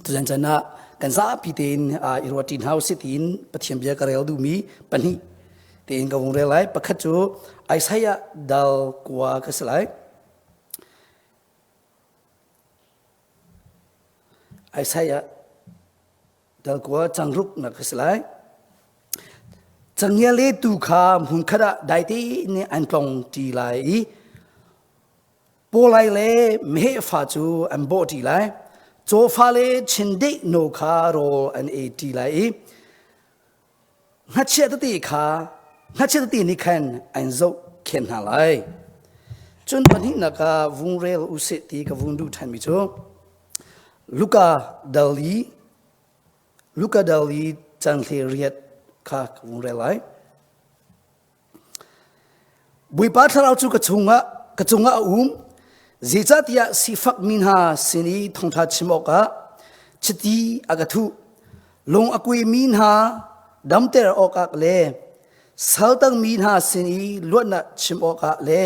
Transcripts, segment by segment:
Tuzan chan ah kan zapi tein i ruahṭi hna usih tiin Pathian bia ka rel duhmi pahnih tein ka vung rel lai. Pakhat cu Isaiah dal kua ka si lai. Isaiah dal kua changruk nak ka si lai. Cangel le tuu kha hmunkhat ah dai tein an tlong ṭi lai i Pawlai le meheh fa cu an bawh ṭi lai. Cawfa le chindeih no kha rawl an ei ṭi lai i ngakchia tete kha ngakchia tete nih khan an zohkhenh hna lai. Cun pahnihnak ah vung rel usih ti ka vung duh ṭhanmi cu Luka dal i Luka dal i canghle riat kha ka vung rel lai. Bawipa thlarau cu ka chungah ka cungah a um zeicahtiah sifakmi hna sin i thawngṭha chim awkah chiti a ka thuh lung a kuaimi hna damter awkah le saltangmi hna sin i luatnak chim awkah le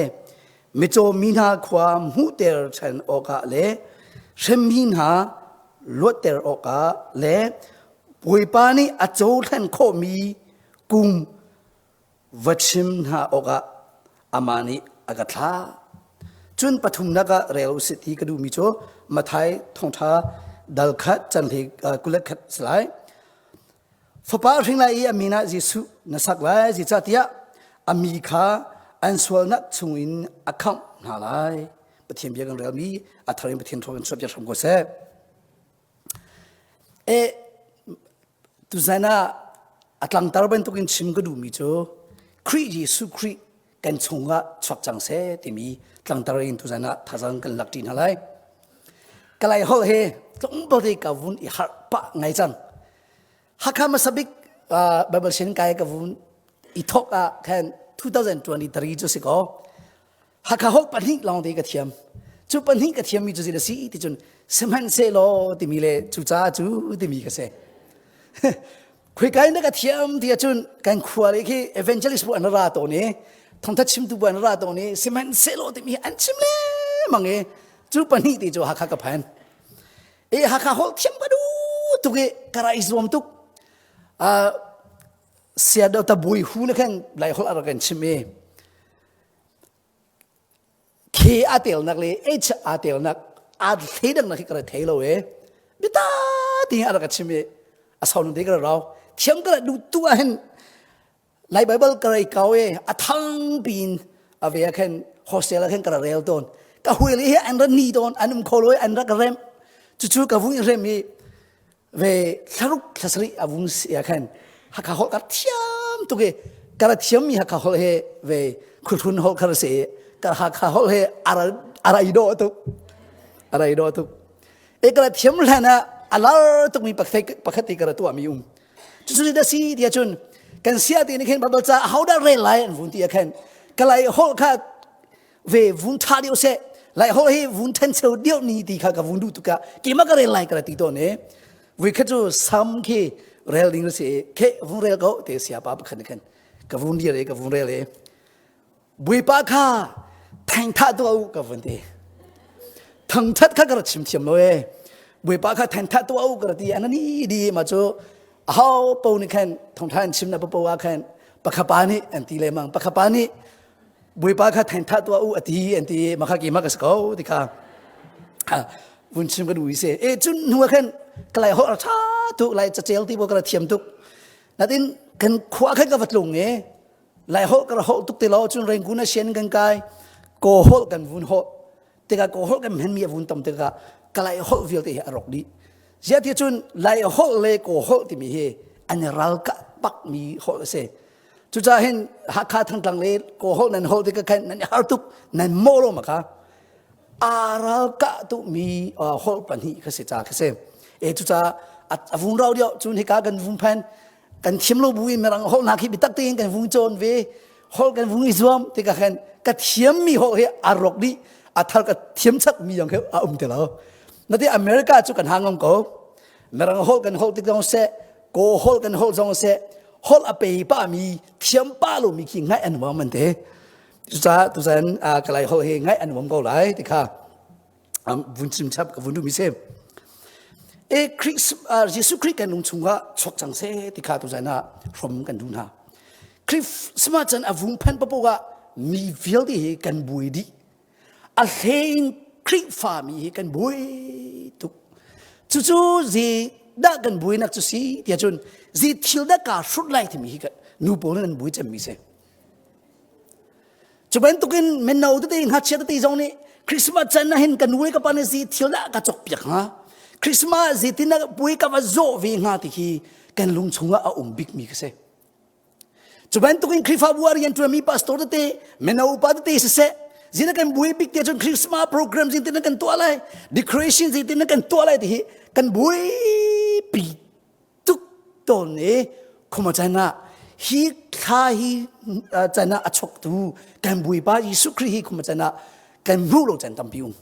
mitcaw mi hna khua hmuhter ṭhan awkah le hremmi hna luatter awkah le Bawipa nih a cohlan khawhmi kum va chim hna awkah amah nih a ka thlah. Cun pathumnak ah rel usih ti ka duhmi cu Mathai thawngṭha dal khat canhle kulet khat si lai. Fapa hring lai i a min ah Jesuh na sak lai zeicahtiah a mi kha an sualnak chungin a khamh hna lai. Pathian bia kan relmi a thar in Pathian thawng in chuahpiak hram ko seh. E tuzan ah a tlangtar bantukin chim ka duhmi cu Khrih Jesuh Khrih kan chungah chuak cang seh timi tlangtar in tuzan ah thazang kan lak ṭi hna lai. Kalay holh he tlawmpal te ka vun i harh pah ngai cang. Hakha hmasa bik Bible sin kai ka vun i thawk ah khan 2023 cu si ko. Hakha holh pahnih lawng te ka thiam. Cu pahnih ka thiammi cu zei a si ti cun sihmanhsehlaw timi le cucaah cu timi ka si. Khuikai na ka thiam ti ahcun kan khua le khi evangelist bu an ra tawn i thawngtha chimtu bu an ra tawn i sihmanhsehlaw timi an chim lengmang i cu pahnih ti cu Hakha ka phan. E Hakha holh thiam ka duh tuk i ka ra i zuam tuk. Uh, sia ta bui hu na khan lai holh a rak kan chim i K a telnak le H a telnak aa thleidannak hi ka ra thei lo e. Bita ti a rak ka chim i a sau nung te ka ra rau. Thiam ka ra duh tu ah hin Lai Bible ka rei kau e a thang piin a ve ah khan hostel ah khan ka ra rel tawn. Ka huil hi an ra ni tawn an um kho lo i an rak rem. Cucu ka vung i rem i ve thlaruk thlasarih a vung si ah khan Hakha holh ka thiam tuk i ka ra thiammi Hakha holh he ve khuhrun holh kha si ka Hakha holh he ara ara i dawh tuk ara i dawh tuk e ka ra thiam hlan ah a lar tukmi pakhat pakhat te ka ra tuahmi um cucu da si tiah cun kan sia te nih khin Bible ca ho dah rel lai an vun ti ah khan ka lai holh kha ve vun tha deuh seh lai holh hi vun thencheu deuh ni ti kha ka vun duh tuk ah keimah ka rel lai ka ti tawn i vuikhat cu sam khi rel ding si khe vun rel ko te sia pa pakhat nih khan ka vun dir i ka vun rel i buipa kha thengtha tuah u ka vun ti thangthat kha ka ra chim thiam lo e buipa kha thengtha tuah u ka ra ti anani di ma cu hau po nih khan thongtha an chim na po ah khan pakhapa nih an ti lemang pakhapa nih Bawipa kha thengtha tuah u a ti an ti makha ki mak a si ko ti kha vun chim ka duh i se e cun hnu ah khan ka lai holh tha tuk lai cacel ti bo ka thiam tuk natin kan khua khan ka va tlung e lai holh ka holh tuk ti lo cun rengkun a sian kan kai ko holh kan vun holh tikah ko holh kan hman mi a vun tam tikah ka lai holh vialte hi a rok dih zia ti cun lai holh le ko holh timi hi an ral ka pak mi holh a si Cucaah hin Hakha Thantlang le Kawlholh nan holh tikah khan nan i har tuk nan mawh lo ma kha aa ralkah tukmi holh pahnih kha si ca kha si. E cucaah a vung rau deuh cun hika kan vung phan kan thiam lo bu in mirang holh hna khi biatak tein kan vung cawn ve holh kan vung i zuam tikah khan ka thiammi holh hi a rawk dih a thar ka thiam chak mi zong khi a um ti lo. Nate America cu kan hang ngam ko. Mirang holh kan holh tik zong seh Kaw holh kan holh zong seh holh a pe pa mi thiam pa lo mi khi ngaih an nuam an te cucaah tuzan kalay holh hi ngaih an nuam ko lai ti kha vun chim chap ka vun duh mi si. E Christ, Jesuh Khrih kan lung chungah chuak cang seh ti kha tuzan ah hrom kan duh hna. Christmas can a vung phan papoh ah mi vialte hi kan buai dih. A hlei in Khrihfa mi hi kan buai tuk. Cucu zi dah kan buainak cu si tiah cun zi thil dah kaa hrut lai timi hi nu pawl nih an buai cemmi si. Cu bantukin mino tete ngakchia tete zong nih Christmas can ah hin ka nu le ka pa nih zi thil dah ka cawk piak hnga. Christmas zeitin dah puai ka va zawh ve hnga ti hi kan lung chungah a um bikmi ka si. Cu bantukin Khrihfabu ah rian ṭuanmi pastor tete, mino upa tete siseh, zina kan buai bik te cun Christmas program zeitin kan tuah lai, decoration zeitin kan tuah lai ti hi kan buai pi tuk tawn i khuma chan ah hi thla hi chan ah a choktu kan Bawipa Jesuh Khrih hi khuma chan ah kan hmuh lo chan tampi um.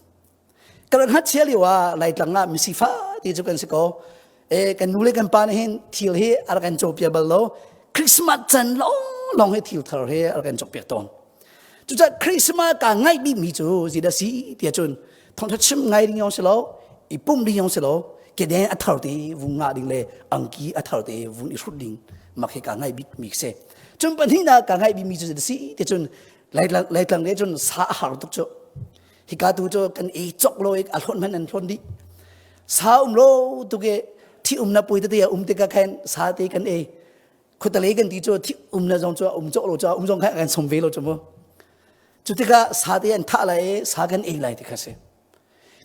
Kan ngakchia lio ah Laitlang ah misifa ti cu kan si ko. E kan nu le kan pa nih hin thil hi a rak kan cawpiak bal lo. Christmas can lawng hi thil thar hi a rak kan cawkpiak tawn. Cucaah Christmas ka ngaih bikmi cu zeidah si tiah cun thawngṭha chim ngai ding yong si lo, i pumh ding yong si lo, keden a thar te vung ngah ding le angki a thar te vung i hrut ding mak hi ka ngaih bikmi si. Cun pahnihnak ka ngaih bikmi cu zeidah si tiah cun Laitlang Laitlang le cun sa a har tuk cu. Hika tu cu kan ei cok lo i a hlawt hmanh an hlawn dih. Sa um lo tuk i thi um na pui tete a um tikah khan sa te kan ei. Khuatale kan ti cu thi um na zong cu a um cok lo cu um zong khan kan som ve lo cu mu. Cu tikah sa te an thah lai i sa kan ei lai ti kha si.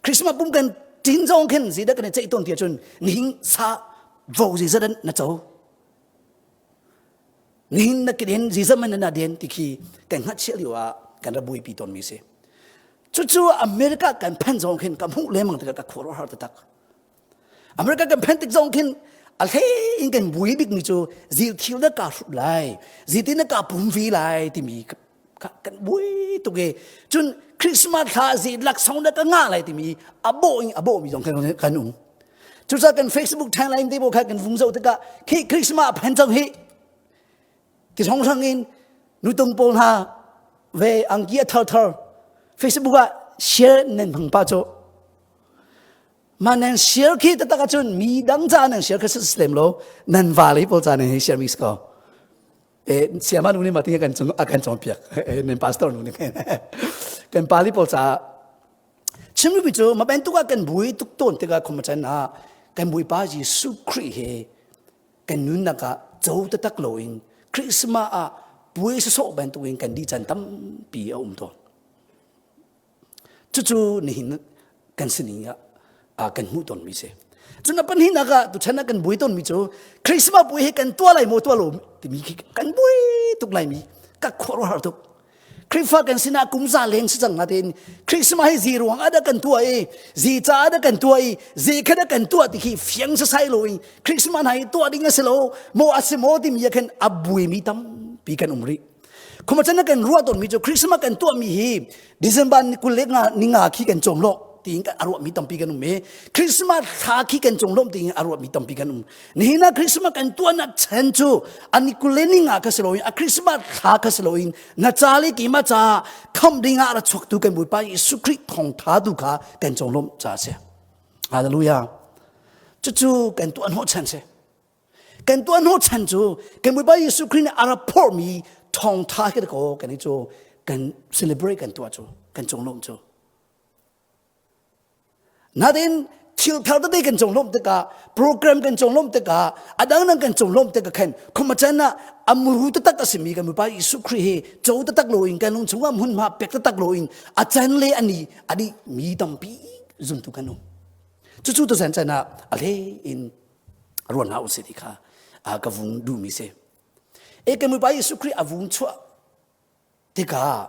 Christmas pum kan tin zong khin zeidah kan i ceih tawn ti ahcun nihin sa vo zeizat na co. Nihin na keden zeizat man na den ti khi kan hngatchiah lio ah kan ra buaipi tawnmi si. Cucu America kan phan zong khin ka hmuh lengmang tikah ka khuaruahhar taktak. America kan phan tik zong khin a hlei in kan buai bikmi cu zil thil na ka hrut lai, zeitin na ka pum ve lai timi kan buai tuk i cun Christmas thla zi laksawng na ka ngah lai timi a bawh in a bawhmi zong kan um. Cucaah kan Facebook timeline te bo kha kan vung zoh tikah khi Christmas a phan cang hi ti hrang in nutung pawl hna ve angki a thar thar Facebook ah share nan hmang pa cu ma nan share khi taktak ahcun mi dang ca nan share kha si lem lo nan va lei pawl ca nan hei share mi si ko eh siama nu nih ma tinge kan cung a kan cawnpiak nan pastor nu nih kan pali pawl ca Chimmi cu ma bantuk ah kan bui tuk tawn tikah khumachan ah kan Bawipa Jesuh Khrih he kan nunnak ah co taktak loin Christmas ah puai sawsawh bantukin kan dih caan tampi a um tawn. Cucu nihin kan sining ah kan hmuh tawnmi si. Cun a pahnihnak ah tuchan ah kan buai tawnmi cu Christmas puai hi kan tuah lai maw tuah lo timi khi kan buai tuk laimi ka khuaruahhar tuk. Khrihfa kan sinah kum za leng si cang natein Christmas hi zi ruang ah dah kan tuah i zi ca ah dah kan tuah i zi kha dah kan tuah ti khi fiang sasai lo in Christmas hna hi tuah ding a si lo maw a si maw timi ah khan a buaimi tampi kan um rih. Khuma chan kan ruah tawnmi cu Christmas kan tuahmi hi December ni 20 le nga ni nga khi kan cawm lo tiin a ruahmi tampi kan um i Christmas thla khi kan conglawmh tiin a ruahmi tampi kan um. Nihin ah Christmas kan tuahnak chan cu ani kul le ni nga kha si loin a Christmas thla kha si loin na ca le keimah ca khamh ding ah ra chuaktu kan Bawipa Jesuh Khrih thawngtha tu kha kan conglawmh ca a si. Hallelujah. Cucu kan tuah hnawh chan si. Kan tuah hnawh chan cu kan Bawipa Jesuh Khrih nih a ra phorhmi thawngtha khi ko kan i cu kan celebrate kan tuah cu kan conglawmh cu. Nain thil thar tete kan conglawmh tikah program kan conglawmh tikah a dangdang kan conglawmh tikah khan khuamachan ah a muru taktak a simi kan Bawipa Jesuh Khrih hi co taktak loin kan lung chungah hmunhma pek taktak loin a can le a ni a dih mi tampi zumtu kan um. Cucu tuzan chan ah a hlei in ruan hna usih ti kha ka vung duhmi si. E kan Bawipa Jesuh Khrih a vung chuah tikah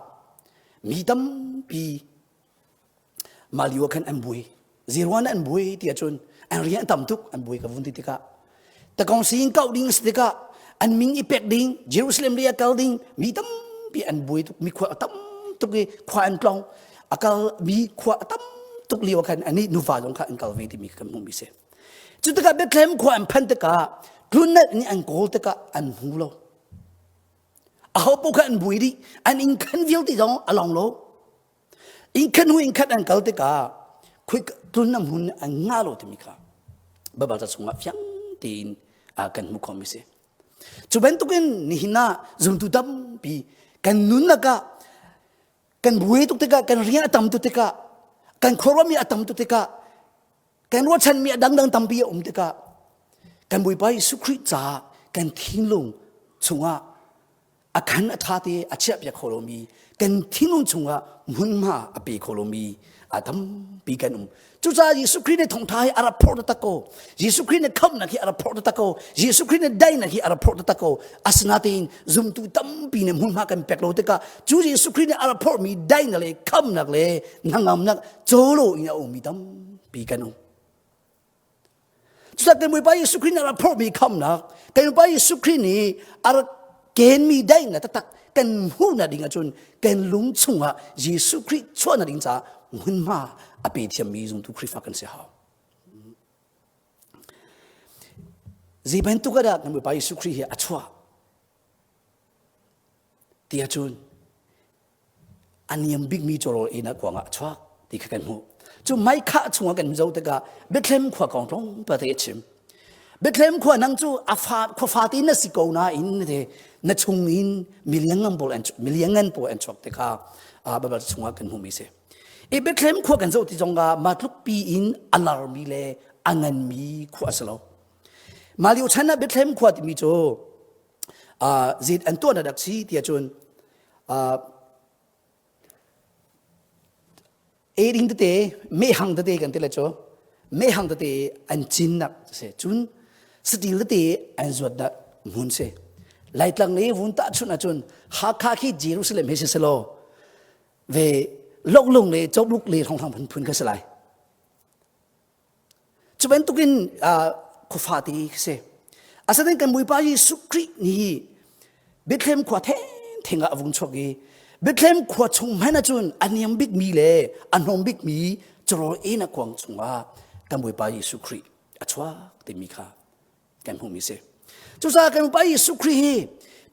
mi tampi mah lio ah khan an buai ziruan an buai ti ahcun an rian tam tuk an buai ka vun ti tikah takong sing kau ding si tikah an min i pek ding Jerusalem lei a kal ding mi tampi an buai tuk mi khua tam tuk i khua an tlong a kal mi khua tam tuk lio khan ani nuva zong kha an kal ve timi kan hmuh mi si cu tikah Bethlehem khua an phan tikah tlunnet nih an kawl tikah an hmu lo aho paoh kha an buai dih an inn khan vialte zong a long lo inn khan hu inn khat an kal tikah khui tlun na hmun an nga lo timi kha. Baibal ca chungah fiang tein kan hmuh khawhmi si. Cu bantukin nihin ah zumtu tampi kan nunnak ah kan buai tuk tikah kan rian a tam tuk tikah kan khuaruahmi a tam tuk tikah kan ruahchanmi a dangdang tampi a um tikah kan Bawipa Jesuh Khrih caah kan thinlung chungah a khan a ṭha te a chiahpiak kho lomi kan thinlung chungah hmunhma a pe kho lomi a tampi kan um. Cucaah Jesuh Khrih nih thawngṭha hi a rak phorh taktak ko. Jesuh Khrih nih khamhnak hi a rak phorh taktak ko. Jesuh Khrih nih daihnak hi a rak phorh taktak ko. Asinain zumtu tampi nih hmunhma kan pek lo tikah cu Jesuh Khrih nih a rak phorhmi daihnak le khamhnak le hnangamnak colo in a ummi tampi kan um. Cucaah kan Bawipa Jesuh Khrih nih a rak phorhmi khamhnak, kan Bawipa Jesuh Khrih nih a rak kenmi daihnak taktak kan hmuhnak ding ahcun kan lung chungah Jesuh Khrih chuahnak ding caah hmunhma a pe thiammi zumtu Khrihfa kan si hau. Zei bantuk ah dah kan Bawipa Jesuh Khrih hi a chuah ti ahcun a niam bikmi cawrawl einak kuang ah a chuak ti kha kan hmuh. Cu meikhah chungah kan zoh tikah Bethlehem khua kong tlawmpal te a chim. Bethlehem khua nang cu a fa khua fate na si ko nain te na chung in miliangan pawl an miliangan pawl an chuak te kha Bible chungah kan hmuhmi si. I Bethlehem khua kan zoh ti zong ah mah tluk pi in a larmi le a nganmi khua a si lo. Mah lio chan ah Bethlehem khua timi cu zit an tuah na dak si tiah cun eiding tete mehhang tete kan ti le cu mehhang tete an cinnak si cun satil tete an zuat dah hmun si laitlang le vun tah chun ahcun Hakha khi Jerusalem he si selaw ve loklung le cawbluk le hronghang phunphun kha si lai Cu bantukin khuafa ti khi si. Asinain kan Bawipa Jesuh Khrih nih Bethlehem khua thengtheng ah a vung chuak i Bethlehem khua chung hmanh ahcun a niam bikmi le a hnawm bikmi carawl enak kuang chungah kan Bawipa Jesuh Khrih a chuak timi kha kan hmuhmi si. Cucaah kan Bawipa Jesuh Khrih hi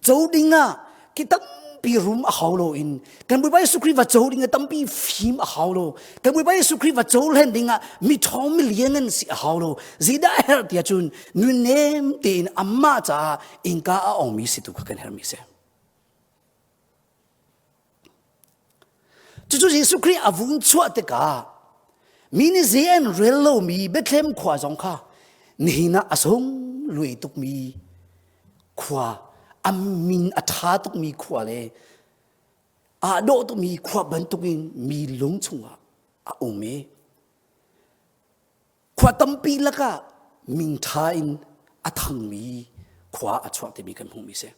co ding ah ki tampi rum a hau lo in kan Bawipa Jesuh Khrih va co ding ah tampi fim a hau lo. Kan Bawipa Jesuh Khrih va co hlen ding ah mi ṭhawng mi lian an si a hau lo. Zeidah a herh tiah cun nunnem tein amah caah innka a ongmi si tu kha kan herhmi si. Cucu Jesuh Khrih a vung chuah tikah mi nih zei an rel lomi Bethlehem khua zong kha nihin ah a sung lui tukmi khua, a min a ṭha tukmi khua le aa dawh tukmi khua bantukin mi lung chungah a um i Khua tampi lakah mingṭha in a thangmi khua a chuak timi kan hmuhmi si.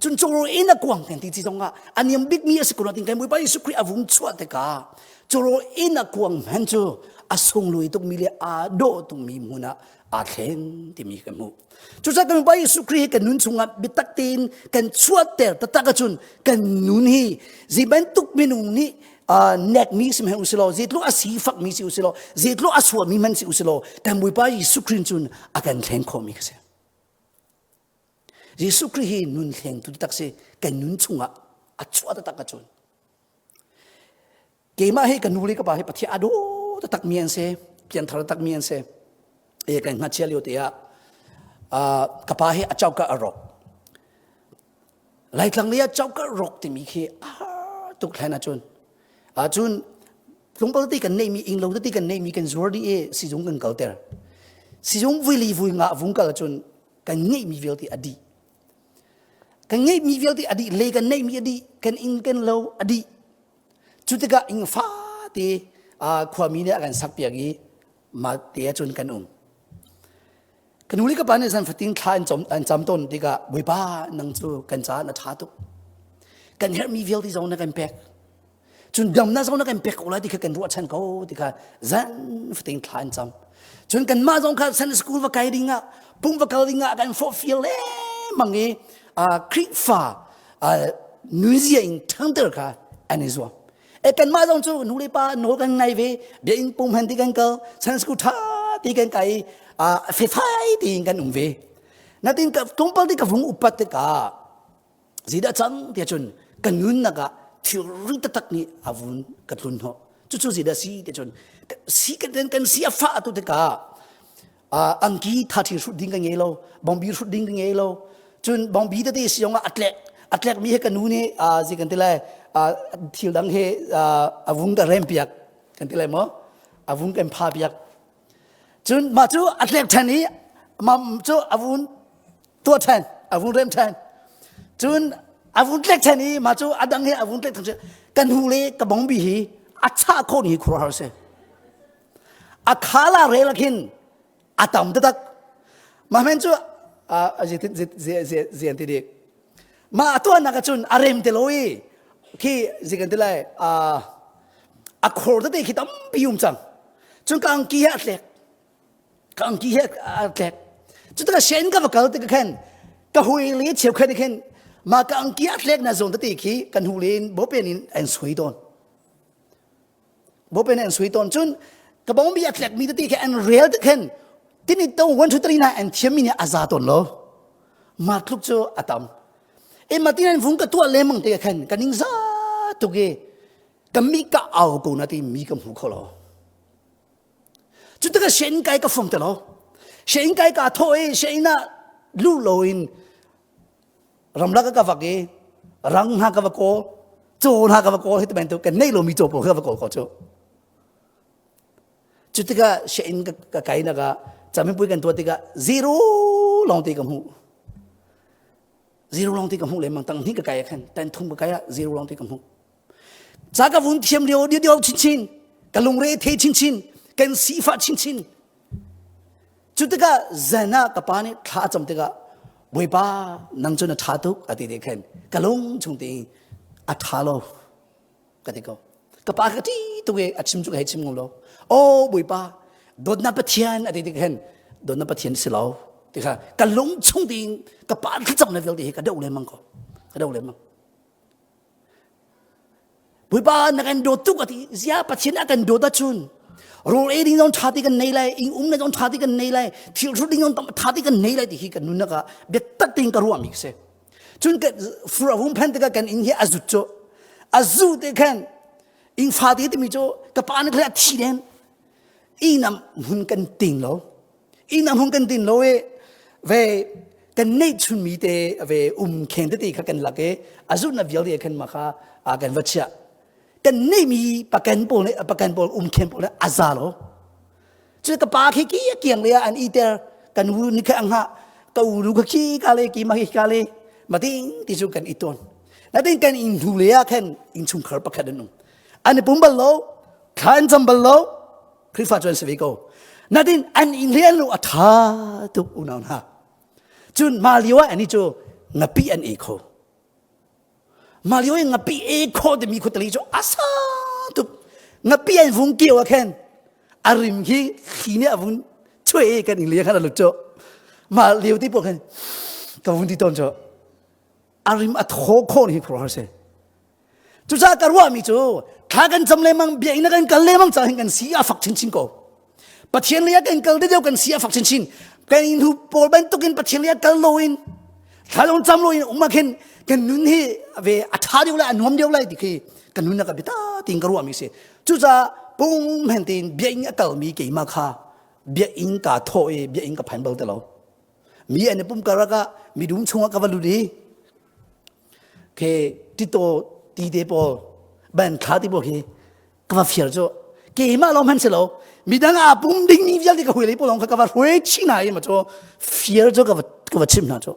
Cun cawraw in a kuang kan ti ci zongah a niam bikmi a si ko nain kan Bawipa Jesuh Khrih a vung chuah tikah cawraw in a kuang hman cu a sunglawi tukmi le aa dawh tukmi hmun ah aa thleng timi kan hmuh. Cucaah kan Bawipa Jesuh Khrih hi kan nun chungah biatak tein kan chuahter taktak ahcun kan nun hi zei bantuk minung nih nekmi si hmanh usilaw zeitluk a sifakmi si usilaw zeitluk a sualmi hmanh si usilaw kan Bawipa Jesuh Khrih cun a kan thleng khawhmi kha si. Jesuh Khrih hi nun thlengtu tak si kan nun chungah a chuah taktak ahcun keimah hi ka nu le ka pa hi Pathian a daw taktak mi an si pianthar taktak mi an si e kan ngakchia lio te ah ka pa hi a chauka a rawk Laitlang lei ah chauka rawk timi khi a tuk hlan ahcun ahcun tlungpal ti kan neihmi inglo tete kan neihmi kan zuar dih i sizung kan kalter sizung vui li vui nga vung kal ahcun kan ngeihmi vialte a dih kan ngeihmi vialte a dih le kan neihmi a dih kan inn kan lo a dih cu tikah inn fate khuami nih a kan sakpiak i mah te ahcun kan um Ka nu le ka pa nih zan fatin thla an cam, an cam tawn tikah Bawipa nang cu kan caah na ṭha tuk. Kan herhmi vialte zong na kan pek. Cun damnak zong na kan pek ko lai ti kha kan ruahchan ko ti kha zan fatin thla an cam. Cun kanmah zong kha Sunday school va kai ding ah, pum va kal ding ah kan forhfial lengmang i Khrihfa nunzia in ṭhangter kha an i zuam. E kanmah zong cu nu le pa nawl kan ngai ve biakinn pum han ti kan kal Sunday school tha ti kan kai i fefai tiin kan um ve natin ka tlawmpal ti ka vung upat tikah zeidah cang tiah cun ka nunnak ah thilri taktak nih a vun ka tlun hnawh cucu zeidah si tiah cun si kan kan si a fah tu tikah. Angki thathi hrut ding ka ngei lo, bawngbi hrut ding ka ngei lo. Cun bawngbi tete si zong ah a tlek a tlek mi he ka nu nih zi kan ti lai thil dang he a vung ka rem piak kan ti lai maw a vung kan pha piak cun mah cu a tlek ṭhan i mah cu a vun tuah ṭhan a vun rem ṭhan cun a vun tlek ṭhan i mah cu a dang he a vun tlek ṭhan ka hnu le ka bongbi hi a chah khawh ni khuaruahhar si a khala rel khin a tam taktak mah men cu zian ti dik mah a tuahnak ahcun a rem te lo i khi zi kan ti lai a khor tete khi tampi um cang cun ka angki he a tlek ka angki he a tlek cu tikah sianginn ka va kal tikah khan ka hui le cheukhat nih khin mah ka angki a tlek na zawn tete khi kan hu len bawpen in an sui tawn bawpen an sui tawn cun ka bawngbi a tlek mi tete khi an rel tik khin tini to 1 2 3 na an thiam mi nih a za tawn lo mah tluk cu a tam e ma tin an vung ka tuah lemang te khan ka ning za tuk i ka mi ka au ko na ti mi ka hmu kho lo cu tikah sianginn kai ka fom te lo sianginn kai ka thaw i sianginn ah lu lo in ramlak ka vak i rang hna ka va kawl caw hna ka va kawl hi ti bantuk kan nei lomi caw pawl ka va kawl ko cu cu tikah sianginn ka kai nak ah camipuai kan tuah tikah zero lawng te ka hmuh zero lawng te ka hmuh lengmang tang hnih ka kai ah khan tan thum ka kai ah zero lawng te ka hmuh Ca ka vun thiam lio dio chinchin ka lungre the chinchin kan sifah chinchin cu tikah zan ah ka pa nih thla a cam tikah Bawipa nang cu na ṭha tuk a ti te khan ka lung chung te a ṭha lo ka ti ko ka pa ka ṭi tuk i a chim cu ka hei chim ngam lo oh Bawipa dawtnak Pathian a ti tik khan dawtnak Pathian si lo ti kha ka lung chung tein ka pa thlacam na vialte hi ka doh lengmang ko ka doh lengmang Bawipa na kan dawt tuk a ti. Zia Pathian a kan dawt ahcun rawl ei ding zong ṭha ti kan nei lai, inn um le zong ṭha ti kan nei lai, thil hrut ding zong ṭha ti kan nei lai ti hi kan nunnak ah biatak tein ka ruahmi si. Cun fur a vung phan tikah kan inn hi a zut cu. A zu te khan inn fate timi cu ka pa nih a thi den. Inn am hun kan ting lo. Inn am hung kan tin lo i ve kan neih chunmi te ve um kheng tete kha kan lak i a zut na vialte khan ma kha a kan va chiah kan neihmi pakan pawl nih pakan pawl um kheng pawl a za lo cu ka pa khi ki kiang le an iter kan u ni kha angha ka u nu kha khi ka le ki ma hi ka le ma ding ti cu kan i ton na tin kan in hnu le ah khan in chungkhar pakhat an um an i pum bal lo thla an cam bal lo Khrihfa cu an si ve ko. Natin an inn le an lu a ṭha tuk unau hna. Cun mah lio ah ani cu ngapi an ei kho. Mah lio i ngapi ei kho timi khuatali cu a sang tuk. Ngapi an vung kio ah khan a rim hi thli nih a vun chuai i kan inn le khan a lut cu. Mah lio ti pawl khan ka vun ti tawn cu. A rim a thaw khawh ni hi khuaruahhar si. Cucaah ka ruahmi cu thla kan cam lengmang biakinn ah kan kal lengmang cang hin kan si a fak chinchin ko. Pathian lei ah kan kal deuh kan si a fak chinchin. Kan in hu pawl bantukin Pathian lei ah kal loin thla zong cam loin um ah khin kan nun hi ve a ṭha deuh lai a nuam deuh lai ti khi kan nunnak a biata tiin ka ruahmi si. Cucaah pung hen tein biakinn a kalmi keimah kha biakinn kaa thawh i biakinn ka phan bal ti lo. Mi an i pum karak ah midum chungah ka va lut i ke tito ti te pawl ban thla ti pawl khi ka va fiar cu keimah lawng hmanh si lo midang aa pum ding mi vialte ka hui lei pawl lawng kha ka va hruai chih hna i ma cu fiar cu ka va ka va chim hna cu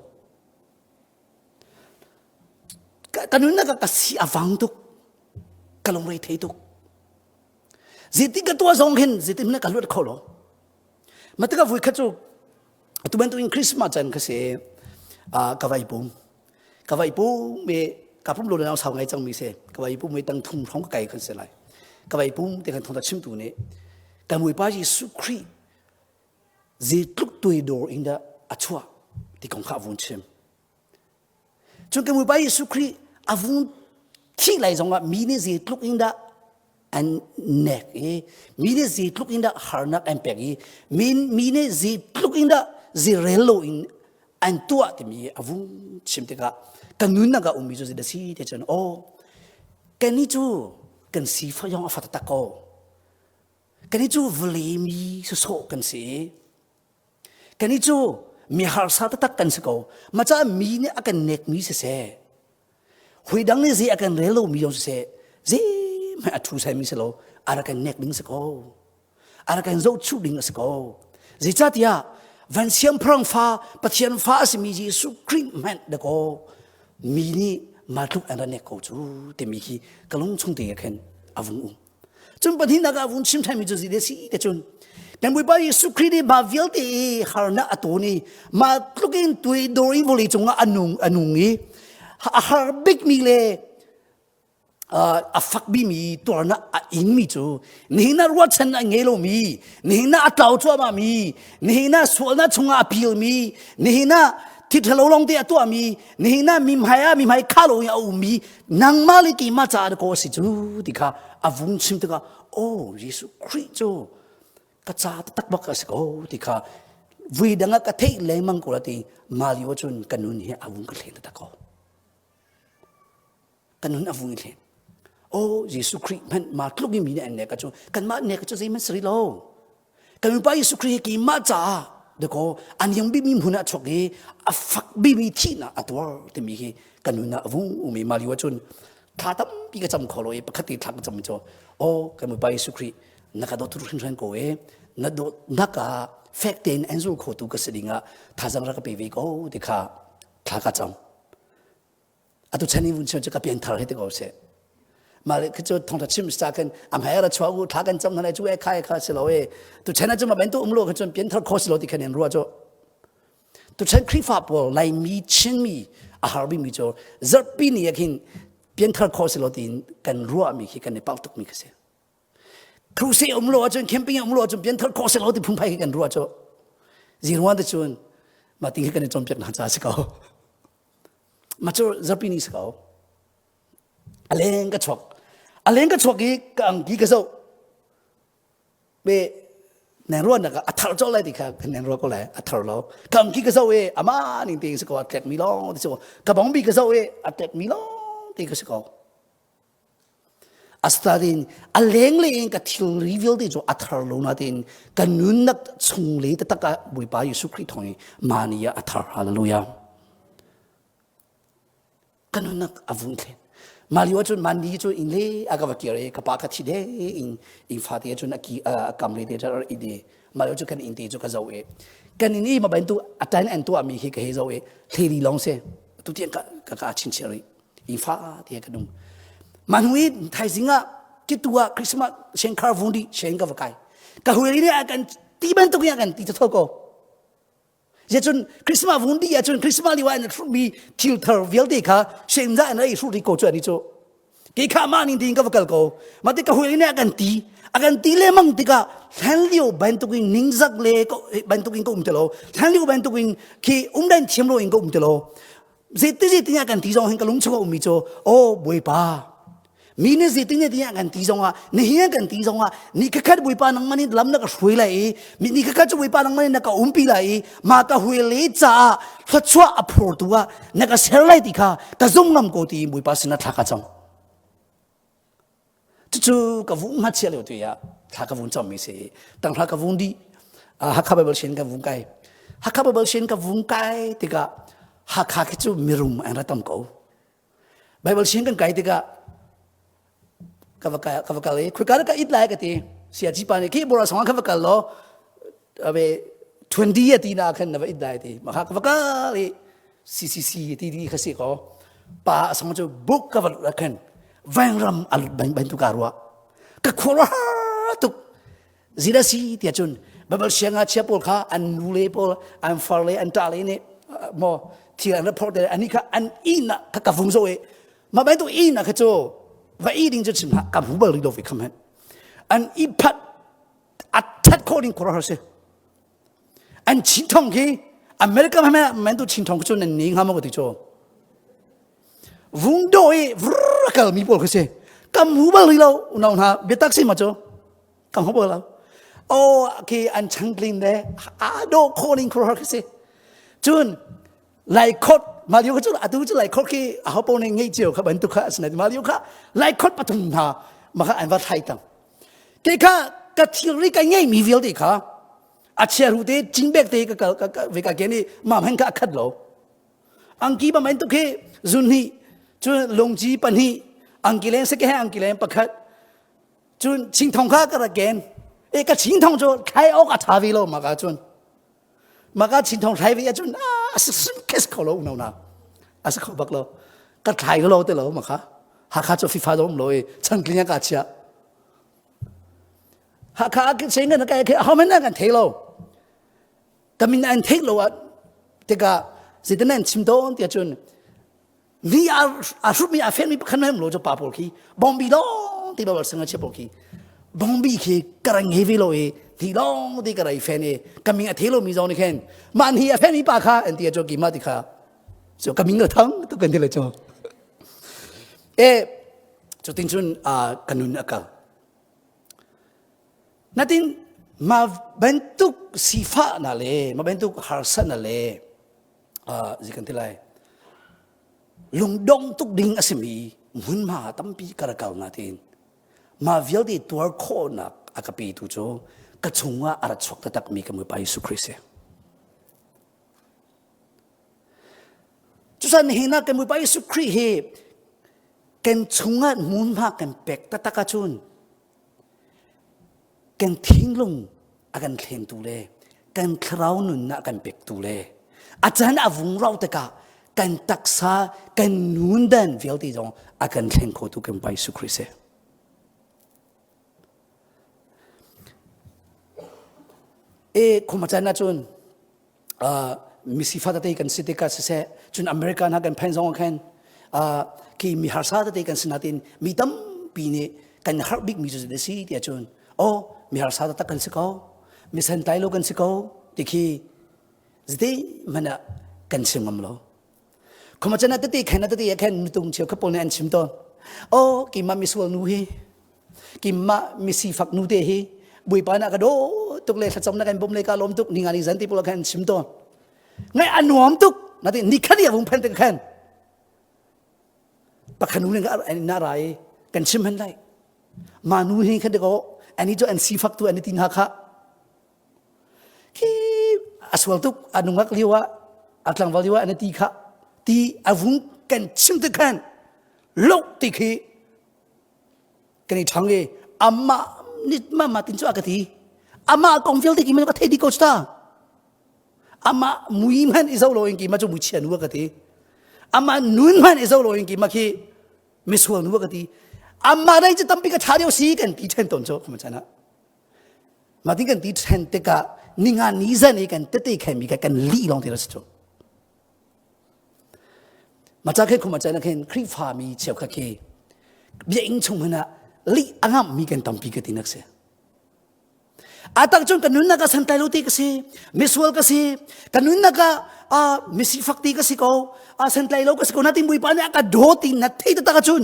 ka nunnak ka si a vang tuk ka lungre thei tuk zeitin ka tuah zong hin zeitin hmanh ka luat kho lo ma tikah vui khat cu atu bantukin Christmas caan kha si ka vai pum ka vai pum me ka pum lo na sau ngai cang mi se ka vai pum me tang thum hrawng ka kai khan se lai ka vai pum te khan thong ta chim tu nih kan Bawipa Jesuh Khrih zeitluk tuidor in dah a chuah ti kong kha a vun chim Cun kan Bawipa Jesuh Khrih a vung thih lai zongah mi nih zeitluk in dah an nek i mi nih zeitluk in dah harnak an pek i mi, mi nih zeitluk in dah zeirel lo in an tuah timi a vung chim tikah kan nunnak ah ummi cu zeidah si ti cun aw kannih cu kan sifah zong a fa taktak ko kannih cu vawlei mi sawsawh kan si. Kan i cu mi harsa taktak kan si ko. Maca mi nih a kan nekmi siseh, hui dang nih zei a kan rel lomi zong siseh, zeihmanh a thu saimi si lo, a rak kan nek ding si ko. A rak kan zohchuh ding a si ko. Zeicahtiah van siangpahrang fa Pathian fa a simi Jesuh Khrih hmanh dakaw mi nih mah tluk an ra nek ko cu timi khi ka lung chung te khin a vung um. Cun pahnihnak ah vun chim ṭhanmi cu zei si te cun kan Bawipa Jesuh Khrih nih mah vialte i harnak a ton i mah tluk in tuidor in vawlei cungah a nung a nung i a har bikmi le a fak bimi tuarnak a ingmi cu nihin ah ruahchan a ngei lomi nihin ah a tlau cuahmah mi nihin ah sualnak chungah a pilmi nihin ah thil ṭhalo lawng te a tuahmi nihin ah mi hmai ah mi hmai kha lo in a ummi nangmah le keimah caah ko a si cu ti kha a vung chim tikah oh Jesuh Khrih cu ka ca taktak bak a si ko ti kha vui dang ah ka theih lengmang ko la ti mah lio cun ka nun hi a vung ka thlen taktak ko ka nun a vung i thlen oh Jesuh Khrih hmanh ma tluk in mi nih an nek cu kanmah nek cu zeihmanh si rih lo Kan Pa Jesuh Khrih hi keimah caah dakaw a niam bikmi hmun ah chuak i a fak bikmi thihnak a tuar timi hi kan nun ah a vung um i mah lio ahcun thla tampi ka cam kho lo i pakhat te thla ka cam cu aw kan Bawipa Jesuh Khrih na ka dawt hringhran ko e na dawtnak ah fek tein an zul khotu ka si ding ah thazaang rak ka pe ve ko ti kha thla ka cam atu chan in vun chim cu ka pianthar hi ti ko seh mah le khi cu thongtha chim sa khan a hmai ra chuah u thla kan cam hna cu e kha e kha si lo e tu chan ah cu ma ben tu um lo kha cun pianthar kho si lo ti khan in ruah cu tu chan Khrihfa pawl Laimi Chinmi a har bimi cu zarhpi ni ah khin pianthar kho si lo tiin kan ruah mi khi kan i pau tuk mi kha si Crusade um lo ahcun camping um lo ahcun pianthar khawh si lo ti phungphai khi kan ruah cu ziruan te cun mah ti khi kan i cawnpiak hna ca si ko Mah cu zarpi ni si ko. A leng ka chuak. A leng ka chuak i ka angki ka zoh. Be neng ruahnak ah a thar colh lai ti kha neng ruah ko lai a thar lo. Ka angki ka zoh i ama ning te si ko a tlek mi lawng ti si ko. Ka bongbi ka zoh i a tlek mi lawng ti ka si ko. Asinain a lenglei in ka thilri vialte cu a thar lo nain ka nunnak chunglei taktak ah Bawipa Jesuh Khrih thawng in mah ni ah a thar. Hallelujah. Ka nunnak a vung thlen. Mah lio ahcun mah ni cu inn le a ka va kir i ka pa ka thi de in inn fate ahcun a ki a kam le te i de mah lio cu kan inn te cu ka zoh i kan inn i ma bantuk a tan an tuahmi hi ka hei zoh i hlei lawng si tu tiang ka ka ka chinchiah rih i fa ti ka dum mah hnu i thaizing ah kitu ah Christmas shenkhar vung di shen ka va kai ka huiri nih a kan ti bantuk in a kan ti tho ko Zecun Christmas vung di ahcun Christmas lio ah an hrutmi thil thar vialte kha shen za an ei hrut ko cu ani cu ke kha mah ning tiin ka va kal ko mah ti ka huiri nih a kan ti a kan ti lemang tikah hlan lio bantukin ningzak le bantukin ka um ti lo hlan lio bantukin khi umdan thiam lo in ka um ti lo zeiti zeiti kan ti zong hin ka lung chung a ummi cu aw bawipa mi nih zeiti ne tiah kan ti zong ah nihin kan ti zong ah ni khat bawipa nangmah nih lam na ka hruai lai i mi ni khat cu bawipa nangmah nih na ka umpi lai i ma ka hui le caah thluachuah a phurtu ah na ka ser lai ti kha ka zum ngam ko ti bawipa sinah thla ka cam Cucu ka vung ngachia lio tu ah thla ka vung cammi si. Tanghra ka vung dih. Hakha Bible Shin ka vung kai. Hakha Bible Shin ka vung kai tikah Hakha khi cu mirum an ra tam ko. Bible Shin kan kai tikah ka va kai ka va kal i khuika ka it lai ka ti. Siaci pa nih khi bora song ka va kal lo abe 20 a ti na khan na va it lai ti. Ma kha ka va kal i CCC ti ti kha si ko pa a song cu buk ka va lut khan vangram a lut ban ban tu ka ruah ka khuaruah tuk zira si tia cun babal sianga chia pawl kha an nu le pawl an far le an ta le nih mo thil an ra phor te ani kha an in ah ka ka vung zo e ma bai tu in ah kha chu va i ding chu chim ha ka hu bal ri lo ve kham hen an i phat a that kho ding khuaruah har si An chin thong khi America ma men tu chin thong cu nan ni nga ma ko ti cho. Vung do i vrr kal mi pawl khi si. Kam hu bal ri lo unau hna biatak si ma cu. Kam hu bal lo. Oh khi an changtlin le a do kho ning khor khi si. Cun lai khot ma liu cu atu cu lai khot khi a ho po ne ngei cio kha bantuk kha asina ma liu kha lai khot pathum hna ma kha an va thlai tang. Ke kha ka thilri ka ngei mi vialte kha. A chia ru te cingbek te ka kal ka ve ka ken i mam hen ka khat lo. Angki ba main tuk hi zun hi cun lungci pahnih angki leng seke he angki leng pakhat cun chingthong kha ka rak ken e ka chingthong cu thlai awk a tha ve lo maka cun maka chingthong thlai ve ahcun a sim kes kho lo unau na a si kho bak lo ka thlai lo te lo maka Hakha cu FIFA dom lo i changtling ka chia Hakha a sing kan kai khi ho men kan thei lo ka min an theih lo ah tikah zeitin an chim tawn tiah cun ni a hrupmi a fenmi pakhat hmanh lo cu pa pawl khi bombi lawng ti bawal singa chia pawl khi bombi khi ka rang he ve lo i ti lawng ti ka rai fen i ka ming a thei lo mi zong nih khin mah ni a fenmi pa kha an ti a cu ki ma ti kha so ka ming a thang tu kan ti le cu e cu tin cun ka nun a kal Natin ma bantuk sifah na le ma bantuk harsa na le zi kan ti lai lungdong tuk ding a simi hmunhma tampi ka rak kal na tin ma vialte tuar khawhnak a ka petu cu ka chungah a ra chuak taktak mi ka Bawipa Jesuh Christ si. Cusan hi na kan Bawipa Jesuh Christ hi kan chungah hmunhma kan pek taktak ahcun Kan thinlung a kan thlengtu le kan thlarau nunnak a kan pektu le a caan a vung rauh tikah kan taksa kan nundan vialte zong a kan thleng khotu kan Pa Jesuh Khrih si. E khuma caan ahcun misifa tete kan si tikah siseh cun America hna kan phan zong khan khi mi harsa tete kan si natin mi tampi nih kan harh bik mi cu zeidah si tiah cun oh mi harsa taktak kan si ko mi santlai lo kan si ko ti khi zeiti hmanh ah kan chim ngam lo Khoma chan tete khan tete khan mitung cheu kha pawl nih an chim tawn oh keimah misual nu hi Keimah misifak nu te hi Bawipa na ka daw tuk le thlacam na kan bawm le ka lawm tuk ni nga ni zan ti pawl khan chim tawn. Ngai a nuam tuk na ti ni khat ya vung phan te khan pakhan nu ne na ra i kan chim han lai ma nu hi khan de ko ani chu an sifak tu ani tin ha kha khi a sual tuk a nungak lio ah a tlangval lio ah an ti kha ti a vung kan chim te khan lok ti khi kan i ṭhang i amah nih mah tin cu a ka ti amah kong vialte ki ka thei dih ko ta amah mui hmanh i zo lo in ki ma cu muichia nu a ka ti amah nun hmanh i zo lo in ki ma khi misual nu a ka ti amah dai cu tampi ka ṭha deuh si kan ti ṭhen tawn cu kuma chan ah mah tin kan ti ṭhen tikah ninga ni zan i kan tete khen mi kha kan lih lawng ti ra si cu Maca khe khum achan khin Khrihfa mi cheukhat khi biakinn chung hmanh ah lih a ngamh mi kan tampi ka ti nak si. Atak cun ka nunnak ah santlai lo ti ka si, misual ka si, ka nunnak ah misifak ti ka si ko, santlai lo ka si ko, natin Bawipa nih a ka daw ti na thei taktak ahcun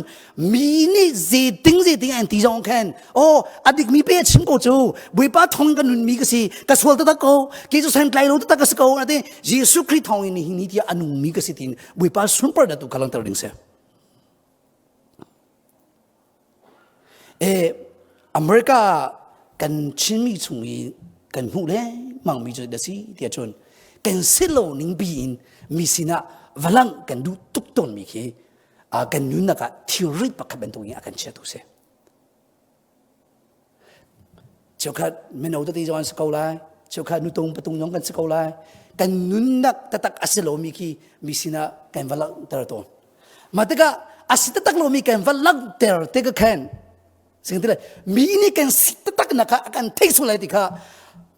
mi nih zeiting zeiting an ti zong khan oh a dik mi pe chim ko cu Bawipa thong ka nun mi ka si ka sual taktak ko kei cu santlai lo taktak ka si ko ati Jesuh Khrih thawng in nihin ni tiah a nungmi ka si tiin Bawipa sunparnak tu ka langhter ding si. E America kan Chinmi chung i kan hmuh lengmang mi cu da si tiah cun kan si lo ning bi in mi sinah valang kan duh tuk tawn mi khi kan nunnak ah thilrit pakhat bantuk in a kan chiatu si. Cheukhat mino tete zong an si ko lai cheukhat nutung patung zong kan si ko lai kan nunnak taktak a si lomi khi mi sinah kan va langhter tawn mah tikah a si taktak lomi kan va langhter tikah khan sing tile mi nih kan si taktak nak kha a kan theih sual lai ti kha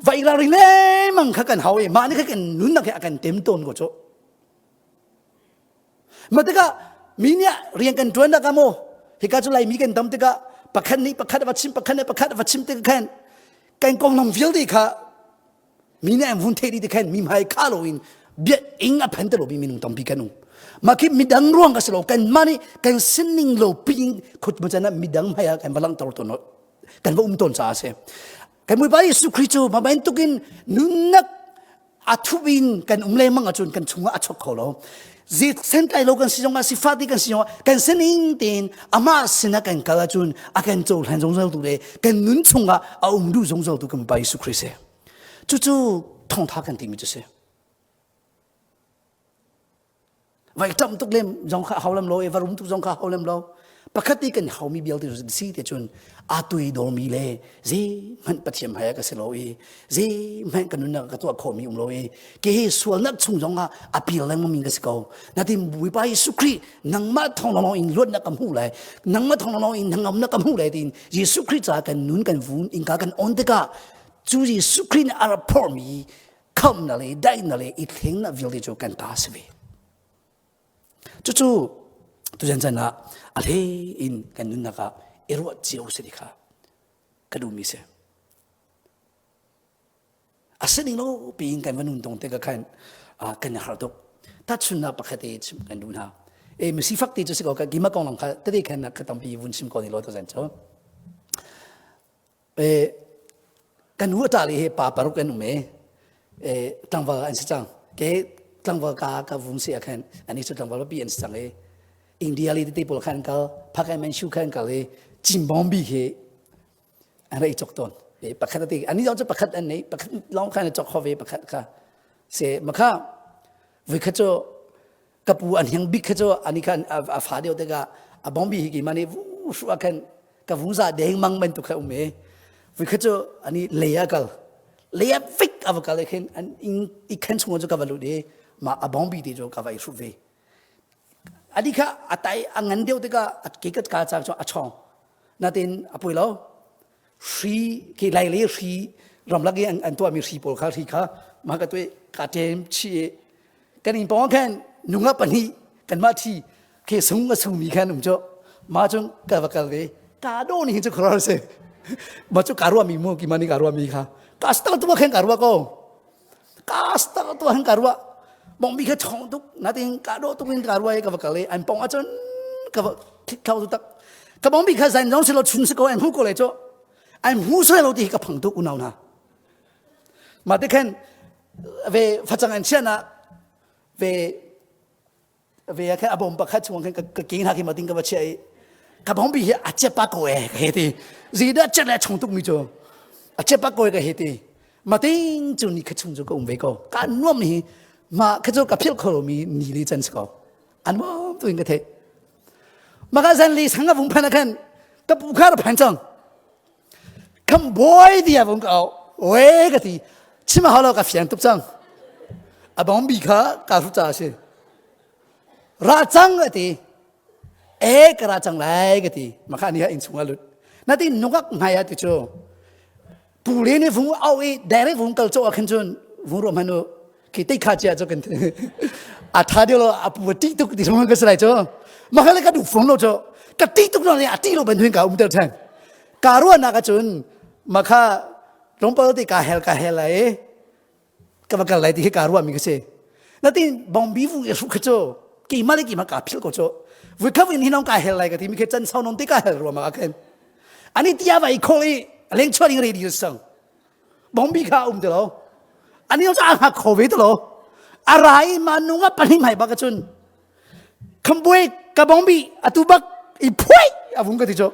va i ralring lengmang kha kan hau i mah nih kha kan nunnak hi a kan tem tawn ko cu Mah tikah mi nih rian kan ṭuan dak ah maw hika cu Laimi kan tam tikah pakhat nih pakhat va chim pakhat nih pakhat va chim tikah khan kan konglam vialte kha mi nih an vun theih dih ti khan mi hmai kha loin bia ing a phan te lomi minung tampi kan um mah khi midang ruang ka si lo kan mah nih kan sining lo pin khut ma ah midang hmai ah kan va langhter tawn kan va um tawn caah a si kan Bawipa Jesuh Khrih cu mah bantukin nunnak a thup in kan um lengmang ahcun kan chungah a chok kho lo sentlai lo kan si zongah sifah ti kan si zongah kan sining tein amah sinah kan kal ahcun a kan cohlan zungzal tu le kan nun chungah a um duh zungzal tu kan Pa Jesuh Khrist si. Cucu thawngtha kan timi cu si. Vai tam tuk lem zong kha hau lem lo e va rum tuk zong kha hau lem lo. Pakhat i kan haumi vialte cu si te cun a tui dormi le zeihmanh Pathian hmai ah ka si lo i zeihmanh ka nunnak ka tuah khawhmi um lo i ke hi sualnak chung zong ah a pil lengmang mi ka si ko. Natin Bawipa Jesuh Khrih nangmah thawng lawnglawng in luatnak ka hmuh lai nangmah thawng lawnglawng in hnangamnak ka hmuh lai tiin Jesuh Khrih caah kan nun kan vun innka kan on tikah cu Jesuh Khrih nih a rak phorhmi khamhnak le daihnak le i thlengnak vialte cu kan ta si ve. Cucu tuzan chan ah a hlei in kan nunnak ah i ruah cio si ti kha ka duhmi si. A si ning lo piin kan va nun tong te ka khan kan i har tuk. Tahchunnak pakhat te chim kan duh hna. E misifak ti cu si ko ka gima kong lang kha tete khan ka tampi vun chim ko ni lo to zan cu. E kan u ta li he pa paruk an um e e tlangval an si cang. Ke tlangval ka ka vum si akhan ani cu tlangval pi an si cang e India li te pawl khan kal phakai man shu khan kal e chimbom bi he an rak i chok tawn pakhat ati ani zong cu pakhat an nei pakhat lawng khan chok kho ve pakhat kha se makha vui kha cu ka pu an hiang bik kha cu ani khan a fa deuh tikah a bong bi hi ki mani vu shu a khan ka vu za deng mang ban tu kha um e vui kha cu ani leia kal leia fik ava kal khin an in i khan chung cu ka va lut i ma a bong bi ti cu ka va i hrup ve ani kha a tai a ngan deuh tikah a ke ka ka cha cu a chong natin a pui lo hri ke lai le hri ramlak i an tuahmi hri pawl kha hri kha mah ka tuah ka ṭem chi kan in pawng khan nunga pahnih kanmah thi ke sung a sungmi khan um cu ma cun ka va kal ve ka do ni hin cu khor se ma cu ka ruah mi mu ki ma ni ka ruah mi kha ka star tu khan ka ruah ko ka star tu han ka ruah bong mi kha chong tuk natin ka do tuk in ka ruah ka va kal i an pong ahcun ka va thau tu tak ka bong mi kha zan zong si lo chun si ko an hu ko le cho an hu soi lo ti ka phang tuk unau na ma te khan ve facang an chian ah ve ve khan a bom pakhat chung khan ka king hna khi ma ding ka va chia i ka bom bi hi a chepa ko e ka he ti zi da chet le chung tuk mi cu a chepa ko e ka he ti ma ting cu ni kha chung cu ka um ve ko ka nuam hi ma kha cu ka phil kho mi ni li chan si ko an nuam tu in ka the ma ka zan li sang a vung phan khan ka pu kha ra phan chang Kam boy dia vung ka au we ka ti chim hau lo ka fiang tuk cang a bong bi kha ka hru cha si ra cang a ti e ka ra cang lai ka ti makha ni ha in chung a lut na ti nungak ngai a ti chu pu le ne vung au i direct vung kal cho a khin chun vung ro manu khi te kha chia cho kan a tha dio lo a pu ti tuk ti song ka sai cho makha le ka du phong lo cho ka ti tuk lo le a ti lo ban huin ka um ter than ka ruahnak ahcun makha tlawmpal te ka hel ka hel lai ka va kal lai ti hi ka ruahmi ka si natin bongbi vu i hruk kha cu keimah le keimah ka philh ko cu vui kha in hinong ka hel lai ka ti mi khi can sau non te ka hel ruam ah khin ani tia vai khol i leng chuah ding ready sang bongbi kha um ti lo ani cu a hngak kho ve ti lo a rai ma nunga pahnih mai bak cun Khambuai ka bong bi atu bak i phuai a vung ka ti cu.